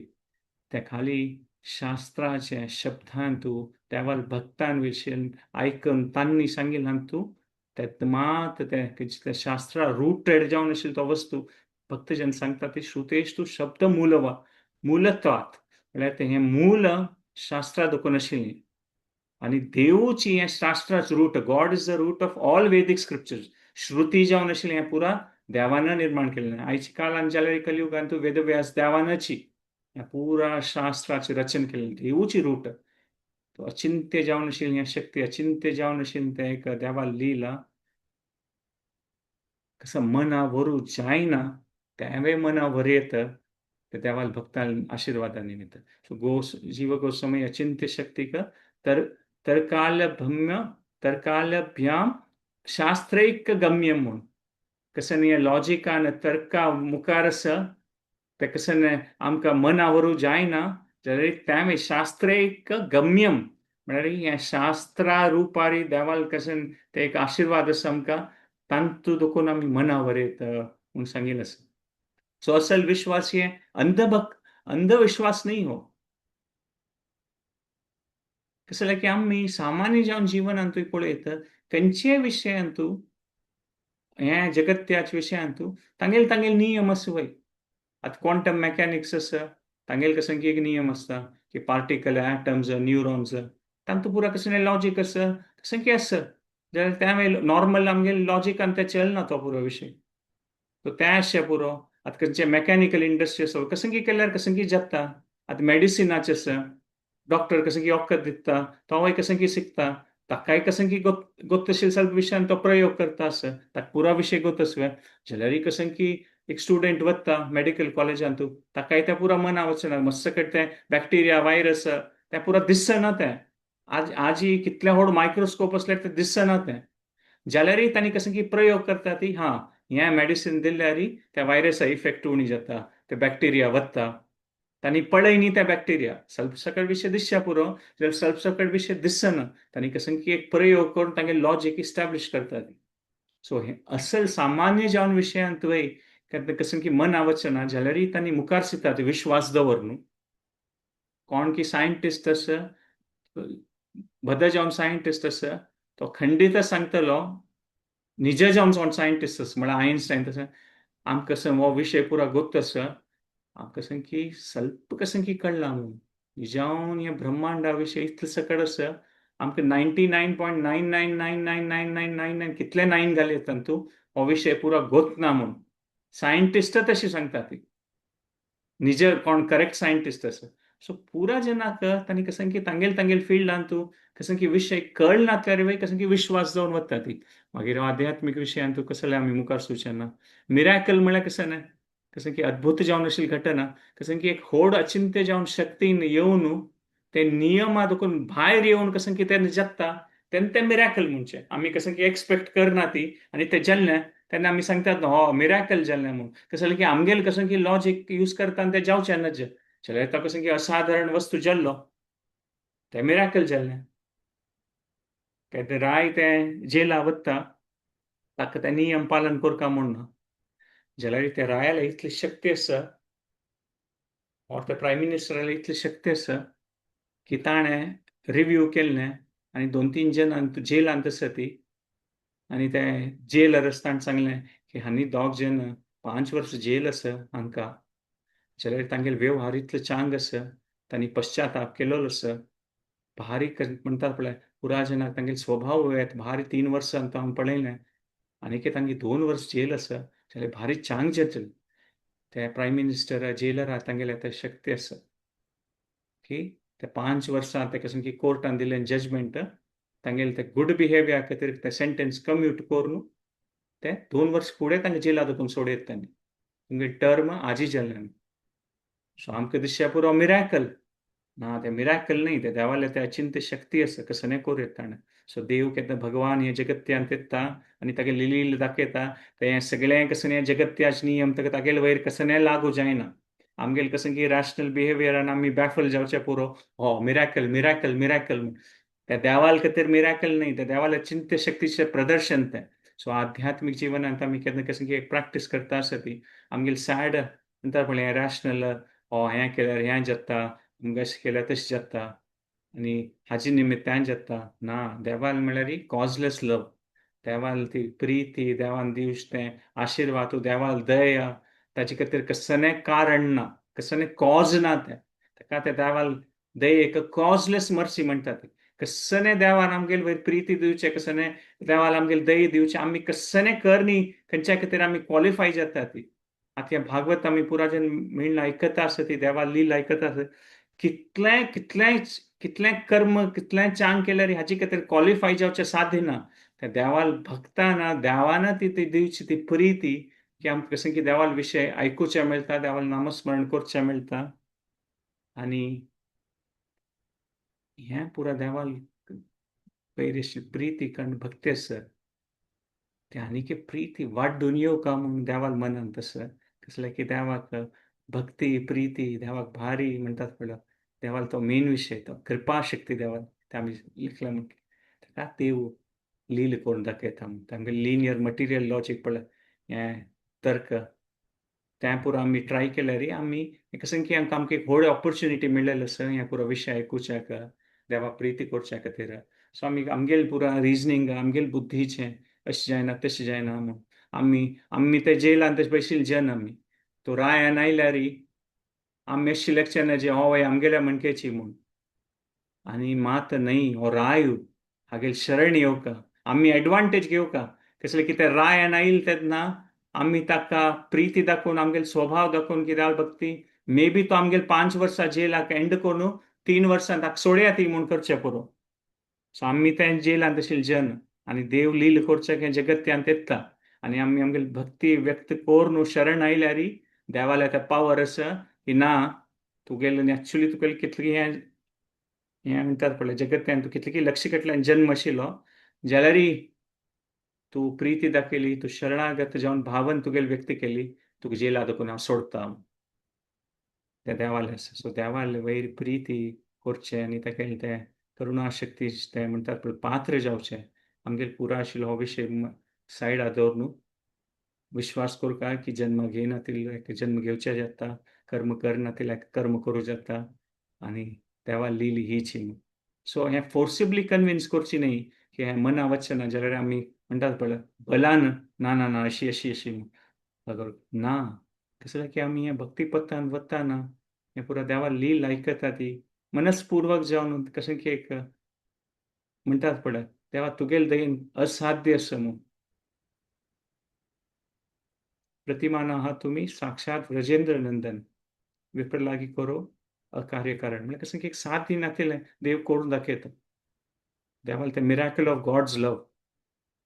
तें खाली शास्त्राचे शब्दान तूं देवाल भक्तान विशीं आयकून तांणी सांगिल्ल्यान तूं तें मात तें शास्त्रा रुटेड जावन आशिल्लो तो वस्तू भक्तजन सांगता ती श्रुतेश तूं शब्द मूलवा मूलत्वात म्हळ्यार तें हें मूल शास्त्रा देखून आशिल्लें आनी देवूची हें शास्त्राच root. God is the root of all Vedic scriptures. श्रुती जावन आशिल्लें हें पुरा देवान निर्माण केल्लें. आयच्या काळान जाल्यार कलियुगान तूं वेदव्यास देवानची ह्या पुरा शास्त्राचें रचन केल्लें, देवूची रूट. तो अचिंत्य जावन आशिल्ली हें शक्ती, अचिंत्य जावन आशिल्लें तें एक देवा लीला कसं मना व्हरू जायना तेंवूय मना व्हरयत ते देवाल भक्तां आशिर्वादा निमित्त. सो गो जीव गोस्वामी अचिंत्य शक्तीक तर तरकालभम्य तरकालभ्याम शास्त्रैक गम्यम म्हूण कसं न्ही लॉजिकान तर्का मुखार आसा तें कसं आमकां मना व्हरूं जायना जाल्यार तें शास्त्रैक गम्यम म्हळ्यार हें शास्त्रा रुपारी देवाल कशें तें एक आशिर्वाद आसा आमकां तांतू देखून आमी मना व्हरयत म्हूण सांगिल्लें आसा. सो असल विश्वास हे अंधभक्त अंधविश्वास न्ही हो. कसं जाल्यार की आमी सामान्य जावन जिवनांतूय पळयत खंयच्याय विशयांतू हें जगत्याच्या विशयांतू तांगेले तांगेले नियम आसा वय. आतां क्वांटम मॅकॅनिक्स आसा तांगेले कसं की एक नियम आसता की पार्टिकल ॲटम्स न्युरॉन्स तांतू पुरा कसलें लॉजीक आसा कसं की आसा जाल्यार त्या नॉर्मल आमगेले लॉजिकान तें चलना तो पुरो विशय. सो तें आसचें पुरो. आतां खंयचे मॅकॅनिकल इंडस्ट्री आसा कसं की केल्यार कसं की जाता. आतां मेडिसिनाचें आसा डॉक्टर कसं की वखद दिता तोवूय कसं की शिकता ताकाय कसं की गोत्तशील सल्प विशयान तो प्रयोग करता आसा ताका पुरा विशय गोत आसवे जाल्यारय कसं की एक स्टुडंट वता मेडिकल कॉलेजांतू ताकाय तें पुरा मना वचना मस्त कडेन तें बॅक्टेरिया व्हायरस तें पुरा दिसना तें आज आजी कितले व्हड मायक्रोस्कोप आसल्यार तें दिसना तें जाल्यारय तांणी कसं की प्रयोग करता ती हां हें मेडिसीन दिल्यार त्या व्हायरसा इफेक्ट उणी जाता ते बॅक्टेरिया वता तांणी पळय न्ही त्या बॅक्टेरिया सल्प सकट विशय दिसच्या पुरो जाल्यार सल्प सकट विशय दिसना तांणी कसं की एक प्रयोग करून तांगे लॉजीक इस्टॅब्लिश करता ती. सो हें असल सामान्य जावन विशयांत वय कसं की मना वचना जाल्यारय तांणी मुखार दिता विश्वास दवर न्हू. कोण की सायंटिस्ट आसा बदो जावन सायंटिस्ट आसा तो खंडीत सांगतलो निज जावन कोण सायंटिस्ट आसा म्हळ्यार आयन्स्टायन तशें आमकां कसं हो विशय पुरा गोत आसा आमकां कसं की सल्प कसं की कळ्ळां म्हूण निजावन हें ब्रह्मांडा विशय इतलें सकट आसा आमकां 99.99999999 कितले नायन घाले तूं हो विशय पुरो गोतना म्हूण सायंटिस्ट तशी सांगता ती निज कोण करेक्ट सायंटिस्ट आसा. सो पुरा जनाक तांणी कसं की तांगेल तांगेल फिल्डान तूं कसं की विशय कळना वय कसं की विश्वास जावन वता ती. मागीर आध्यात्मीक विशयान तूं कसले आमी मुखार सुचना मिराकल म्हळ्यार कसं ना कसं की अद्भुत जावन अशी घटना कसं की एक होड अचिंत्य जावन शक्तीन येवन ते नियमा देखून भायर येवन कसं की ते जगता तेन्ना ते मिराकल म्हणचे आमी कसं की एक्सपेक्ट करना ती आनी ते जाल्लें तेन्ना आमी सांगतात हो मिराकल जाल्लें म्हणून. कसं की आमगेल कसं की लॉजीक यूज करता आनी ते जावचें नज जाल्यार तो कसं की असाधारण वस्तू जाल्लो ते मिराकल जाल्लें. ते राय ते जेला वता ताका ते नियम पालन करका म्हूण जाल्यार त्या रायाला इतली शक्ती आसा और त्या प्रायम मिनिस्टराला इतली शक्ती आसा की ताणें रिव्यू केल्लें आनी दोन तीन जणांक जेलांत आसा ती आनी ते जेलर ताणें सांगलें की हांणी दोग जण 5 वर्स जेल आसा हांकां जाल्यार तांगेले व्यवहार इतले चांग आसा तांणी पश्चाताप केलोलो आसा भारी म्हणटात पळय पुरा जणांक तांगेले स्वभाव भारी 3 वर्सां हांवें पळयलें आनी तांगे 2 वर्स जेल आसा जाल्यार भारी चांग जातले. ते प्रायम मिनिस्टर जेलर तांगेले ते शक्ती आसा की ते 5 वर्सां ते कसं की कोर्टान दिलें जजमेंट तांगेले ते गुड बिहेवियर खातीर ते सेंटेन्स कम्यूट करून ते 2 वर्स फुडें तांकां जेला देखून सोडयत तांणी तुमगे टर्म आजी जाल्लें. सो आमकां दिसया पुरो मिराकल ना ते मिराकल न्ही ते देवाले ते अचिंत्य शक्ती आसा कसं करूं येता ताणें. सो देव केन्ना भगवान हे जगत्यान येता आनी तागे लिलील दाखयता ते सगळें कसं हें जगत्याचे नियम ताका तागेले वयर कसं लागू जायना. आमगेले कसं की रॅशनल बिहेवियरान आमी बॅफल जावचें पुरो हो मिराकल मिराकल मिराकल. त्या देवाल खातीर मिराकल न्ही, त्या देवाल अचिंत्य शक्तीचें प्रदर्शन तें. सो आध्यात्मीक जिवनांत आमी केन्ना कसं की एक प्रॅक्टीस करता आसा ती आमगेले सॅड म्हणटा पळय रॅशनल हो हें केल्यार हें जाता अमकें अशें केल्यार तशें जाता आनी हाजे निमित्तान जाता ना. देवाल म्हळ्यार कॉजलेस लव, देवाल ती प्रिती, देवान दिवचें तें आशिर्वाद, देवाल दया, ताजे खातीर कसलें कारण ना, कसलें कॉज ना तें. ताका ते देवाल दया एक कॉजलेस मर्सी म्हणटा ती. कसलें देवान आमगेले वयर प्रिती दिवचें, कसलें देवान आमगेले दया दिवचें, आमी कसलें करनी खंयच्या खातीर आमी क्वॉलिफाय जाता ती. आतां हें भागवत आमी पुराजन म्हणलें आयकता आसा ती देवा लीला आयकता आसा कितलें कितलें कितलें कर्म कितलें चांग केल्यार हाजे खातीर क्वॉलिफाय जावचें साध्य ना. त्या देवाल भक्ताना देवाना ती ती दिवची ती प्रिती की आमकां कसं की देवाल विशय आयकुचें मेळटा, देवाल नामस्मरण करचें मेळटा आनी हें पुरा देवाल पयर अशी प्रिती कारण भक्ती आसा ते आनीक प्रिती वाड्डून येवका म्हूण देवाल मनांत आसा. कसलें की देवाक भक्ती प्रिती देवाक भारी म्हणटात पळय देवाल तो मेन विशय तो कृपा शक्ती देवाल ते आमी लिखला म्हण ताका देव लील करून दाखयता म्हूण. तांगे लिनियर मटिरियल लॉजीक पळय हें तर्क तें पुरो आमी ट्राय केल्यार आमी कसं की आमकां आमकां एक व्हड ऑपॉर्च्युनिटी मेळ्ळेली आसा हें पुरो विशय आयकुच्याक देवा प्रिती करच्या खातीर. सो आमी आमगेले पुरा रिजनींग आमगेले बुद्धीचें अशें जायना तशें जायना म्हूण आमी आमी ते जेलान तशें बशिल्ले जन आमी तो रायान आयल्यार आमी अशें लक्षां जे हो वय आमगेल्या म्हणकेची म्हूण आनी मात न्हय हो राय हागेल शरण येवका आमी एडवांटेज घेवका. कसलें की ते रायान आयल तेन्ना आमी ताका प्रिती दाखोवन आमगेले स्वभाव दाखोवन कित्याक भक्ती मे बी तो आमगेले 5 वर्सां जेलाक एंड करून 3 वर्सां ताका सोडया ती म्हूण करचें पुरो. सो आमी ते जेलांत तशें जन आनी देव लील करचें हें जगत्यांत येता आनी आमी आमगेली भक्ती व्यक्त करून शरण आयल्यार देवाल्या ते पावर आसा की ना तुगेले एक्चुली तुगेले कितली हें हें म्हणटात पळय जगत्यान तूं कितली लक्ष कडल्यान जन्म आशिल्लो जाल्यार तूं प्रिती दाखयली, तूं शरणागत जावन भावन तुगेली व्यक्त केली, तुका जेला देखून हांव सोडता त्या देवाले आसा. सो देवाले वयर प्रिती करचें आनी ताका तें करुणा शक्ती तें म्हणटात पळय पात्र जावचें. आमगेले पुरा आशिल्लो हो विशय सायडा दवर न्हू विश्वास करका की जन्म घेयना जन्म घेवचे जाता, कर्म करना कर्म करूं जाता आनी देवा लीली हीची. सो हें फोर्सिबली कन्विन्स करची न्ही की हें मना वचना ना जाल्यार आमी म्हणटात पळय बलान ना ना ना अशी अशी अशी ना. कसं की आमी हें भक्ती पथान वताना हें पुरा देवा लील आयकता ती मनसपूर्वक जावन कशें की एक म्हणटात पळय देवा तुगेले दयेन असाध्य आसा म्हूण. प्रतिमान आहा तुमी साक्षात व्रजेंद्र नंदन, विप्र लागी करो अकार्य कारण. म्हळ्यार कसं की एक साथ नातिलें देव करून दाखयता. देवाल ते मिराकल ऑफ गॉड्स लव,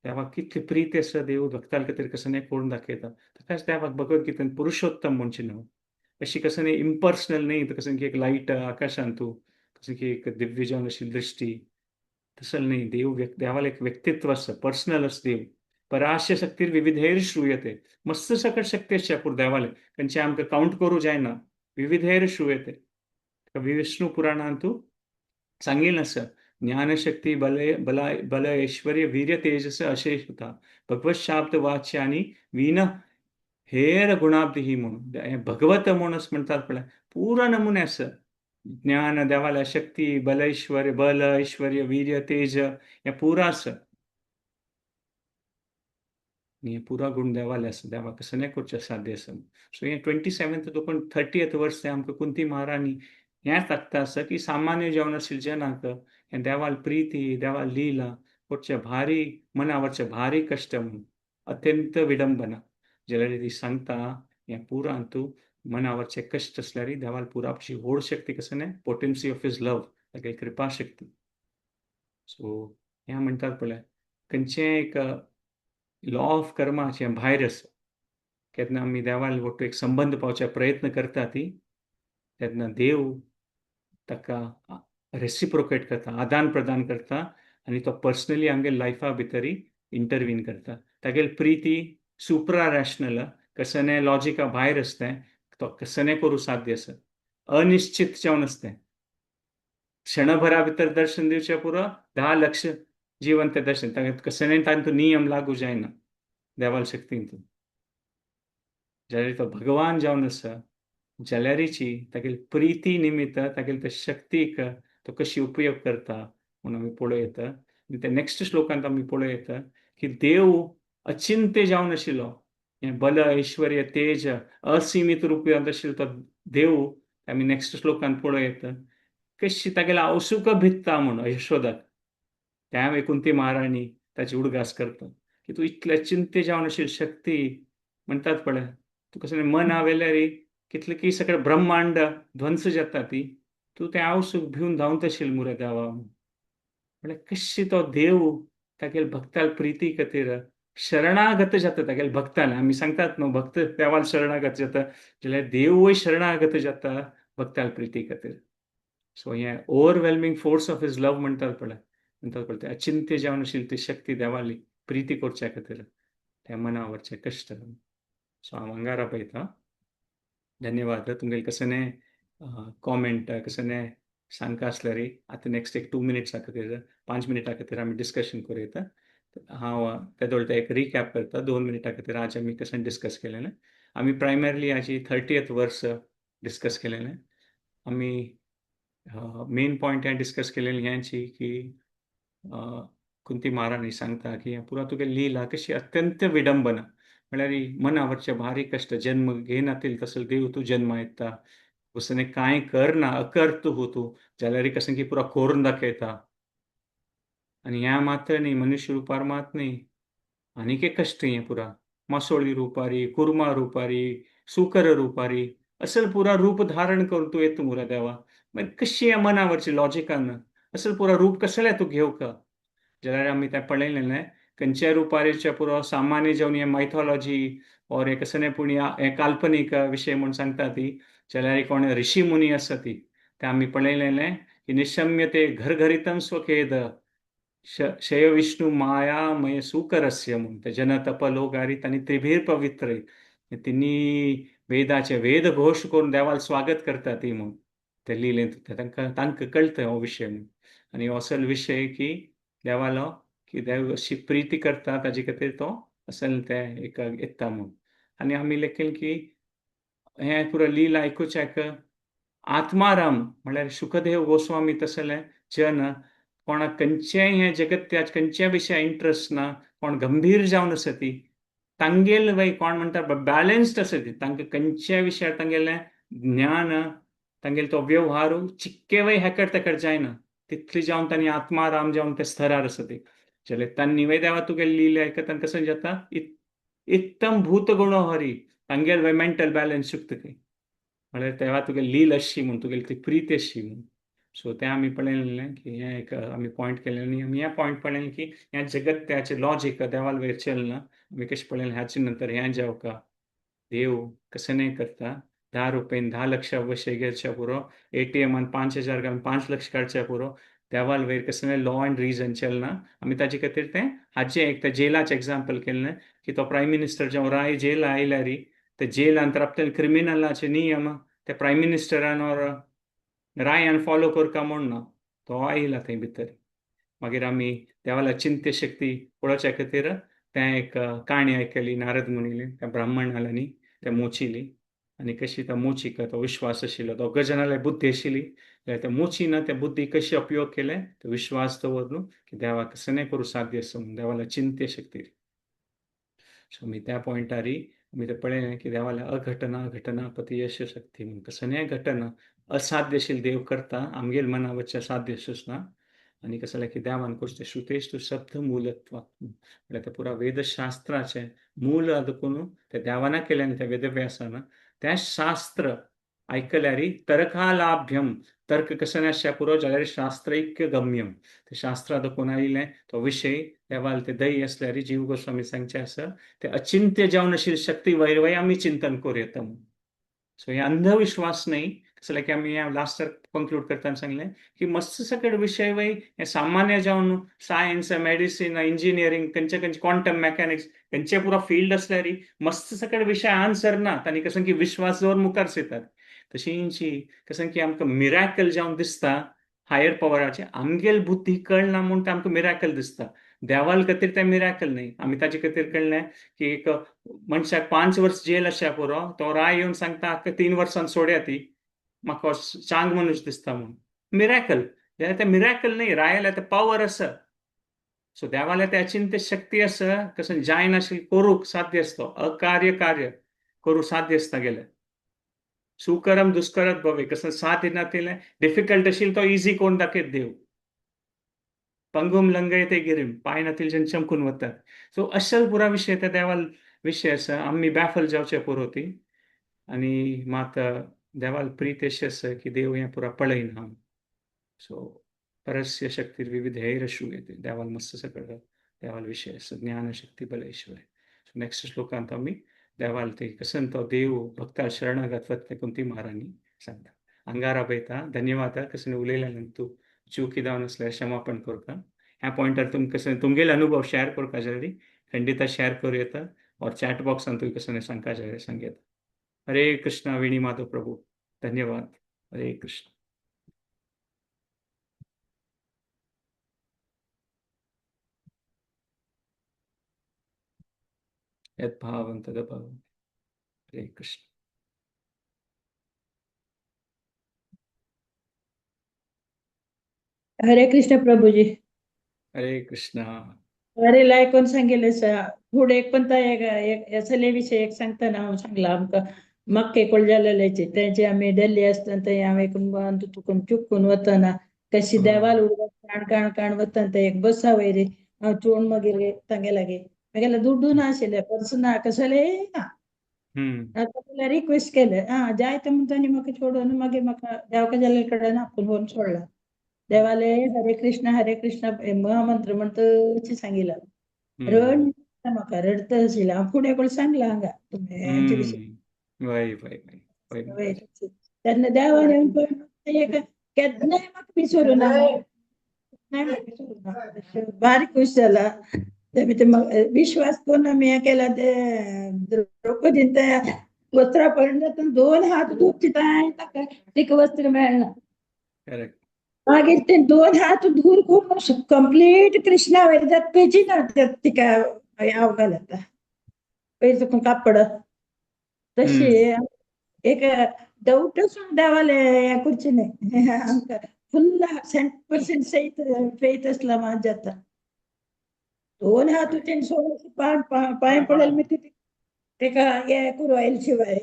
देवाक कितली प्रीती आसा, देव भक्ताल खातीर कसं नाही करून दाखयता. ताकाच देवाक भगवद्गीतेन पुरुषोत्तम म्हणचे न्हू. अशी कसं नाही इम्पर्सनल नाही, तर कसं की एक लायट आकाशांत तूं कसं की एक दिव्य जावन अशी दृष्टी तसं नाही. देव देवाला एक व्यक्तित्व आसा, पर्सनल आसा देव. परास्य शक्तीर विविधैर श्रूयते, मस्त सकट शक्ती आसच्या पूण देवाले खंयचे आमकां कावंट करूं जायना. विविधैर श्रूयते, विष्णू पुराणांतू सांगिल्लें आसा, ज्ञानशक्ती बल बला बल ऐश्वर्य वीर्य तेजस अशेषता भगवत शाब्द वाच्य आणि वीण हेर गुणाब्दी म्हणून. भगवत म्हणून म्हणतात पळय, पुरा नमुने आसा. ज्ञान देवाला शक्ती बल ऐश्वर्य, बल ऐश्वर्य वीर्य तेज हे पुरा आसा. आनी हे पुरा गुण देवाले आसा, देवाक कसं नाही करचें साध्य आसा. सो हें 27th देखून 30th वर्स आमकां कुंती महाराणी हें ताकता आसा की सामान्य जेवण आशिल्ले जनांक हें देवाल प्रिती, देवाल लीला करचें भारी मनावरचें भारी कश्ट म्हणून अत्यंत विडंबना. जाल्यार ती सांगता हें पुरा तूं मनावरचे कश्ट आसल्यार देवाल पुरा आपची व्हड शक्ती कसं न्ही, पोटेन्सी ऑफ his लव, तागे कृपा शक्ती. सो हें म्हणटात पळय, खंयचें एक लॉ ऑफ कर्माचें भायर आसा. केन्ना आमी देवाल वट्टू एक संबंद पावचे प्रयत्न करता ती, तेन्ना देव ताका रेसिप्रोकेट करता, आदान प्रदान करता आनी तो पर्सनली आमगे लायफा भितरी इंटरवीन करता. तागेली प्रिती सुप्रा रॅशनल, कसं लॉजिका भायर आसता, तो कसं करूं साध्य आसा, अनिश्चित जावन आसता. क्षणभरा भितर दर्शन दिवचें पुरो, 10 लक्ष जिवंत दर्शन ताका कसं तांतूं नियम लागू जायना देवाल शक्तीन. जाल्यार तो भगवान जावन आसा, जाल्यारीची तागेली प्रिती निमित्त तागेले त्या शक्तीक तो कशी उपयोग करता म्हणून आमी पळोवं. आनी त्या नेक्स्ट श्लोकांत आमी पळोवं येता की देव अचिंत्य जावन आशिल्लो, हें बल ऐश्वर्य तेज असीमित रुपांत आशिल्लो तो देव आमी नेक्स्ट श्लोकांत पळोवं येता कशी तागेले आवसूक भित्ता म्हणून यशोदाक. त्या कुंती महाराणी ताची उडगास करता की तूं इतलें अचिंत्य जावन आशिल्ली शक्ती म्हणटात पळय, तूं कसलें मन वेल्यार कितलें की सगळें ब्रह्मांड ध्वंस जाता ती, तूं तें आवसूक भिवन धांवत आशिल्ली मुरे देवा. म्हळ्यार कशी तो देव तागेले भक्ताल प्रिती खातीर शरणागत जाता. तागेले भक्ताल आमी सांगतात न्हू, भक्त देवाल शरणागत जाता, जाल्यार देवूय शरणागत जाता भक्ताल प्रिती खातीर. सो हें overwhelming force of his love म्हणटात पळय, म्हणटात पळय, अचिंत्य जावन आशिल्ली ती शक्ती देवाली प्रिती करच्या खातीर त्या मनावरचे कश्ट. सो हांव हांगा पळयता. धन्यवाद. तुमगेले कसने कॉमेंट कसने सांगका आसल्यार आतां नेक्स्ट एक 2 मिनिट्सा खातीर, 5 मिनटां खातीर आमी डिस्कशन करूं येता. हांव तेदोळ एक रिकॅप करता 2 मिनटां खातीर. आज आमी कशें डिस्कस केलें, आमी प्रायमरली आजी 30th वर्स डिस्कस केलें. आमी मेन पॉयंट हें डिस्कस केलें ह्यांची की कुंती महाराणी सांगता की पुरा तुगे लीला कशी अत्यंत विडंबना, म्हळ्यार मनावरचे भारी कश्ट, जन्म घेनातील तसो देव तूं जन्मा येता, उसने कांय करना अकर्त हो तूं, जाल्यार कसं की पुरा करून दाखयता. आनी ह्या मात्र न्ही, मनुष्य रुपार मात न्ही, आनीक एक कश्ट हें पुरा मासोळी रुपारी, कुर्मा रुपारी, सुकर रुपारी, असल पुरा रूप धारण करून तूं येता मुरे देवा. मागीर कशी ह्या मनावरची लॉजिकान असल पुरा रूप कसलें तूं घेवका. जाल्यार आमी तें पळयलें खंयच्या रुपारेच्या पुरो सामान्य जेवन हें मायथॉलॉजी और हे कसं पूण हे काल्पनीक विशय म्हूण सांगता ती, जाल्यार कोण ऋषी मुनी आसा ती, ते आमी पळयलें की निशम्य ते घरघरितम स्वखेद शय विष्णू मायामय सुकरस्य म्हूण, ते जन तप लोक आनी त्रिभीर पवित्र तिनी वेदाचे वेद घोश करून देवाल स्वागत करता ती म्हूण ते लिलें. तांकां तांकां कळटा हो विशय म्हूण. आनी हो असल विशय की देवालो की देव अशी प्रिती करता ताजे खातीर तो असल ते एक येता म्हूण. आनी आमी लेखील की हें पुरो लीला आयकुच्याक आत्माराम म्हळ्यार शुकदेव गोस्वामी तसले जन कोणाक खंयचेय हें जगत्याच खंयच्या विशया इंट्रस्ट ना, कोण गंभीर जावन आसा ती तांगेल वय कोण म्हणटा बॅलन्स्ड आसा ती, तांकां खंयच्या विशयार तांगेलें ज्ञान तांगेलो तो व्यवहार चिक्के वय हेकड तेकड जायना, तितली जावन तांणी आत्माराम जावन ते स्तरार आसा ती जाल्यार तांणी देवा तुगे लिले आयकता कसं जाता इत्तम भूत गुणो हरी तांगेल मेंटल बॅलन्स चुकता खंय म्हळ्यार तेव्हा तुगे लील आसची म्हूण तुगेली ती प्रीत आसची म्हूण. सो तें आमी पळयलें की हें एक आमी पॉयंट केलें आनी आमी हें पॉयंट पळयलें की ह्या जगत त्याचें लॉजीक देवाल वयर चलना. आमी कशें पळयलें ह्याचे नंतर हें जावका देव कशें नाही करता 10 रुपयेन 10 लक्ष वशे घेवच्या पुरो ATM 5,000 घालून 5 लक्ष काडच्या पुरो देवाल वयर कसलें लॉ अँड रिजन चलना. आमी ताजे खातीर तें हाचें एक त्या जेलाचें एग्जाम्पल केलें की तो प्रायम मिनिस्टर जेन्ना राय जेल आयल्यार ते जेलांत राबतले क्रिमिनलाचे नियम ते प्रायम मिनिस्टरान ऑर रायान फॉलो करका म्हूण ना तो आयला थंय भितर. मागीर आमी देवाला चिंत्य शक्ती पळोवच्या खातीर तें एक काणी आयकली नारद मुनीली त्या ब्राह्मणाली त्या मोचिली आनी कशी त्या मोचीक तो विश्वास आशिल्लो दोग जाणाले बुद्धी आशिल्ली त्या मोचीन त्या बुद्धी कशी उपयोग केले तो विश्वास दवरलो की देवाक कसं करूं साध्य आसा म्हणून देवाला चिंत्य शक्ती. सो आमी त्या पॉयंटारी आमी ते पळयलें की देवाला अघटना घटना पती यश शक्ती म्हणून कसं घटना असाध्य आशिल्लें देव करता आमगेल मना वचचें साध्य अशेंच ना. आनी कसं जालें की देवान करचें श्रुतेश शब्द मूलत्व म्हळ्यार ते पुरा वेदशास्त्राचें मूल देखून ते देवाना केलें आनी त्या वेदव्यासान तें शास्त्र आयकल्यार तर्कालाभ्यम तर्क कसं आसच्या पुरो जाल्यार शास्त्रैक्य गम्यम ते शास्त्रा देखून आयिल्लें तो विशय देवाल ते दही आसल्यार जीव गोस्वामी सांगचें आसा ते अचिंत्य जावन आशिल्ली शक्ती वयर वयर आमी चिंतन करूं येता म्हणून. सो हे अंधविश्वास न्हय कसं की आमी लास्ट कंक्लूड करतना सांगलें की मस्त सकट विशय वय हे सामान्य जावन सायन्स मेडिसीन इंजिनियरींग खंयचे खंयचे क्वांटम मेकॅनिक्स खंयचे पुरो फिल्ड आसल्यार मस्त सकट विशय आन्सर ना तांणी कसं की विश्वास दवर मुखार येतात. तशींची कसं की आमकां मिराकल जावन दिसता हायर पवराचे आमगेल बुद्धी कळना म्हूण तें आमकां मिराकल दिसता. देवाल खातीर तें मिराकल न्हय. आमी ताजे खातीर कळ्ळें की एक मनशाक 5 वर्स जेल आसच्या पुरो तो राय येवन सांगता 3 वर्सां सोड्या ती म्हाका चांग मनुष्य दिसता म्हणून मिराकल. जाल्यार तें मिराकल न्हय रायाल्या तें पावर आसा. सो देवाल्या ते अचिंत्य शक्ती आसा कसं जायनाशिल्लें करूंक साध्य आसता अकार्य कार्य करूंक साध्य आसता गेलें सुकरम दुष्करत भवे कसं साध्य नातिल्लें डिफिकल्ट आशिल्लें तो इजी कोण दाखयत देव पंगुम लंगयते गिरीम पांय नातिल्ल्यान चमकून वतात. सो असल पुरा विशय त्या देवाल विशय आसा आमी बॅफल जावचे पुरो ती आनी मात देवाल प्रीत अशी आसा की देव हें पुरा पळयना. सो परस्य शक्तीर विविधैर श्रूयते देवाल मस्त सगळं देवाल विशय आसा ज्ञानशक्ती बलैश्वर. सो नेक्स्ट श्लोकांत आमी देवाल ते कसं तो देव भक्ता शरणागत वतले कुंती महाराणी सांगता. अंगारा पळयता धन्यवाद कसं उलयल्यान तूं चुकी जावन आसल्यार क्षमापण करता. ह्या पॉयंटार तुमकां कसं तुमगेले अनुभव शेअर करपा जाय खंडिता शेअर करूं येता और चॅट बॉक्सान तुवें कसं सांगपा जाय सांग येता. हरे कृष्णा विणी माधव प्रभू धन्यवाद. हरे कृष्ण. यद्भावं तद्भवं. हरे कृष्ण. हरे कृष्ण प्रभूजी. हरे कृष्ण. अरे ऐकून सांगेल फुडें एक पण सले विषय एक सांगतना हांव सांगला आमकां मक्के कोळ जालेल्याचे तेंचे आमी दिल्ली आसतना थंय हांव एक तुकून चुकून वतना कशी देवाल उडवा काण काण काण वतना थंय एक बसा वयर हांव चोण मागीर तांगे लागीं मागीर दुड्डू ना आशिल्ले पर्स ना कसले ना आतां रिक्वेस्ट केलें आं जायते म्हणून तांणी म्हाका सोडून मागीर म्हाका देवका जाल्ले कडेन आपूण व्हरून सोडला. देवाले हरे कृष्ण हरे कृष्ण महामंत्र म्हणतशी सांगितलं रड म्हाका रडत आशिल्लें हांव फुडें कोण सांगलां हांगा तुमी हेचे विशीं. तेन्ना देवान येवन पळय केन्नाय म्हाका विसरूं ना केन्नाय म्हाका विसरूं ना बारीक खूश जाला. ते विश्वास करून आमी हें केला ते द्रौपदीन त्या वस्त्रा पर्यंत 2 हात धुवचे ताका तिका वस्त्र मेळना. मागीर ते 2 हात धूर करून कंप्लीट कृष्णा वयर जात ना तिका हांव घालता पयस कापड तशी एक डाऊटच देवाले हें करचें न्हय आमकां फुल्ल 100% सहित फेथ आसला मात जाता. 2 हात तेणी सोडून पांय पडले मी तेका हे करू आयल शिवाय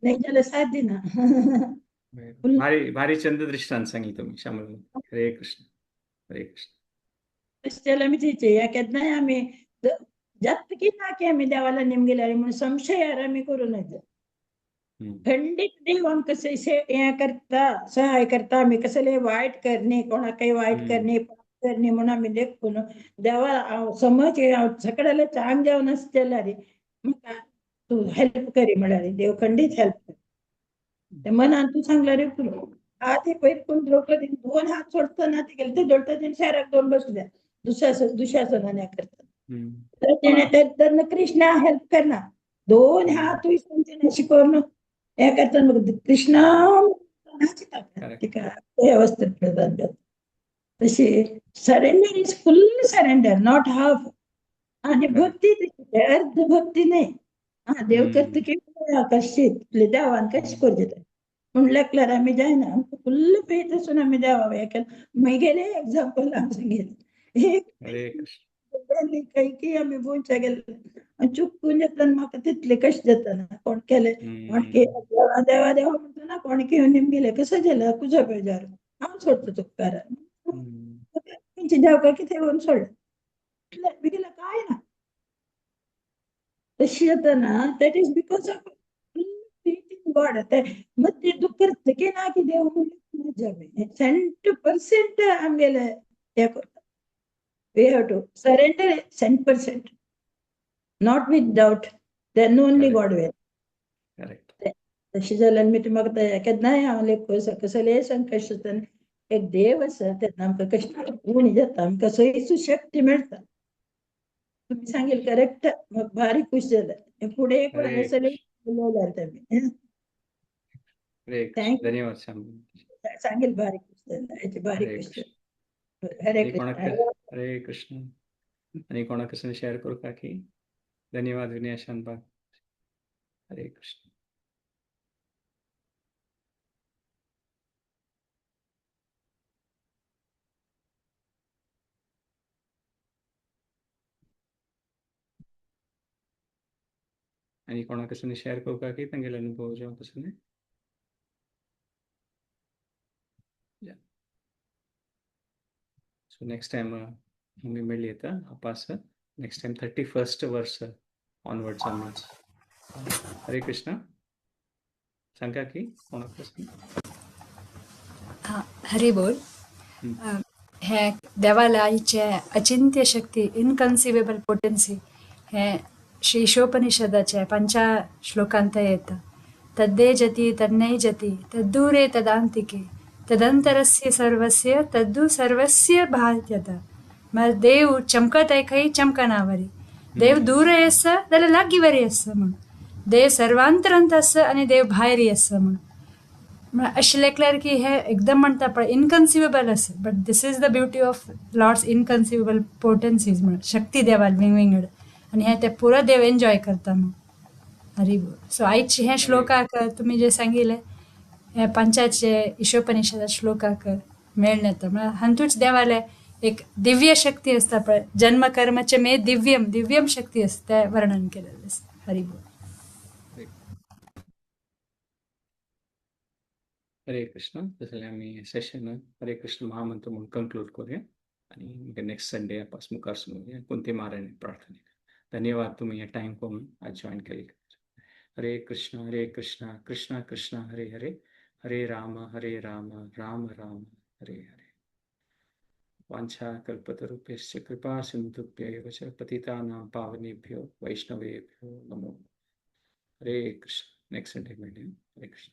नाही जाल्यार साध्य ना. भारी भारी चंद दृष्टांत सांगितलं तुम्ही श्यामल. हरे कृष्ण. हरे कृष्ण. तशें जाल्यार आमी या केन्नाय आमी जातकी ना की आमी देवाला निमगिल्यार म्हणून संशयार आमी करूं नजो. खंडीत देव आमकां हें करता, सहाय करता. आमी कसले वायट करणी, कोणाकय वायट करणी, पाप करणी म्हणून आमी देखून देवा हांव समज हांव सगळ्याला चांग जावन आसता जाल्यार म्हाका तूं हेल्प करी म्हळ्यार देव खंडीत हेल्प कर. ते मनान तूं सांगल्यार पुरो. हात हे पयर कोण द्रौपदीन दोन हात सोडतना ते गेले ते द्रौपदीन शाराक दोन बसल्या दुशासनान हें करता. तर तेणें तेन्ना कृष्णा हेल्प करना, दोन हात तिणें अशें करून हें करतना कृष्णा तिका ते अवस्थेत प्रदान जाता. तशी surrender is full surrender, not half. आनी भक्ती तशी अर्ध भक्ती न्हय. आं, देव करता की कशी देवान कशें करचें तें पूण लेखल्यार आमी जायना. आमकां फुल्ल फेथ आसून आमी देवा हें केलें. म्हगेलें एग्जाम्पल हांव सांगेन. एक की आमी गोंयच्या गेले चुकून जाता म्हाका तितलें कशें जाता कोण केलें कोण देवा देवा देवा म्हणटा कोण घेवन निमगेलें कसं जालें तुजो बेजार हांव सोडटा तुका तेंचे देवका कितें करून सोडलें बिगेलें काय ना. तशें जाता ना. That is because of faith in God. मग ते तूं करता की ना की देव म्हणलें 100% आमगेलें हें करता. We have to surrender 100%, not with doubt. Then only God will. तशें जाल्यार मी म्हाका केन्नाय हांव लेखो कसलेय संकश्ट आसतना एक देव आसा तेन्ना आमकां कशें उणी जाता, आमकां सयसू शक्ती मेळटा. तुमी सांगेल करेक्ट, म्हाका भारी खूश जालें. फुडें कोण आसलें उलयल्यार तेमी. हरे thank धन्यवाद श्याम. सांगेल भारी खूश जालें, भारी हरे खूश कृष्ण. जालें. हरे आणि कृष्ण. कोणाक हरे कृष्ण. आणि कोणाक शेअर करू का की? धन्यवाद विनय शानबाग. हरे कृष्ण. आणि कोणाक शेअर करू का की तांगेले अनुभव जेव्हा कसं? सो नेक्स्ट टाइम आमी मेळ्ळी येता अपास नेक्स्ट टाइम 31st वर्स ऑनवर्ड्स आमी. हरे कृष्ण. सांगा की कोणाक? हरी बोल. हे देवाला आईचे अचिंत्य शक्ती, इनकन्सिवेबल पोटेन्सी हे श्री ईशोपनिषदाचे पंचा श्लोकांत येता. तद्देजति तन्नैजति तद्दूरे तदांतिके तदंतरस्य सर्वस्य तद्दु सर्वस्य भात्यता. म्हळ्यार देव चमकत आहे खंय चमकना वरी, देव दूर आसा जाल्यार लागीं वरी आसा म्हणून, देव सर्वांतरांत आसा आनी देव भायर आसा म्हणून. म्हळ्यार अशें लेखल्यार की हे एकदम म्हणटा पळय इनकन्सिवेबल आसा, but this is the beauty of Lord's inconceivable potencies. म्हणून शक्ती देवाल विंगविंगड आनी हे ते पुरो देव एन्जॉय करता म्हणून. हरी बोल. सो आयचे हे श्लोकाक तुमी जे सांगिल्लें हे पंचाचे ईशोपनिषदा श्लोकाक मेळ्ळें येता. म्हळ्यार हातूंच देवाले एक दिव्य शक्ती आसता पळय, जन्म कर्माचे मे दिव्यम दिव्यम शक्ती आसता तें वर्णन केलेलें आसा. हरी बोल. हरे कृष्ण. तसलें आमी सेशन हरे कृष्ण महामंत्र म्हणून कंक्लूड करूया आणि मागीर नेक्स्ट संडे आपण मुखार सुरूया कोणते मारायण प्रार्थने. धन्यवाद तुम्ही या टाइम करून आज जॉईन केली. हरे कृष्ण कृष्ण कृष्ण हरे हरे, हरे राम राम राम हरे हरे. वाञ्छा कल्पतरुभ्यश्च कृपा सिन्धुभ्य एव च पतितानां पावनेभ्यो वैष्णवेभ्यो नमो. हरे कृष्ण. नेक्स्ट संडे मिळूया. हरे कृष्ण.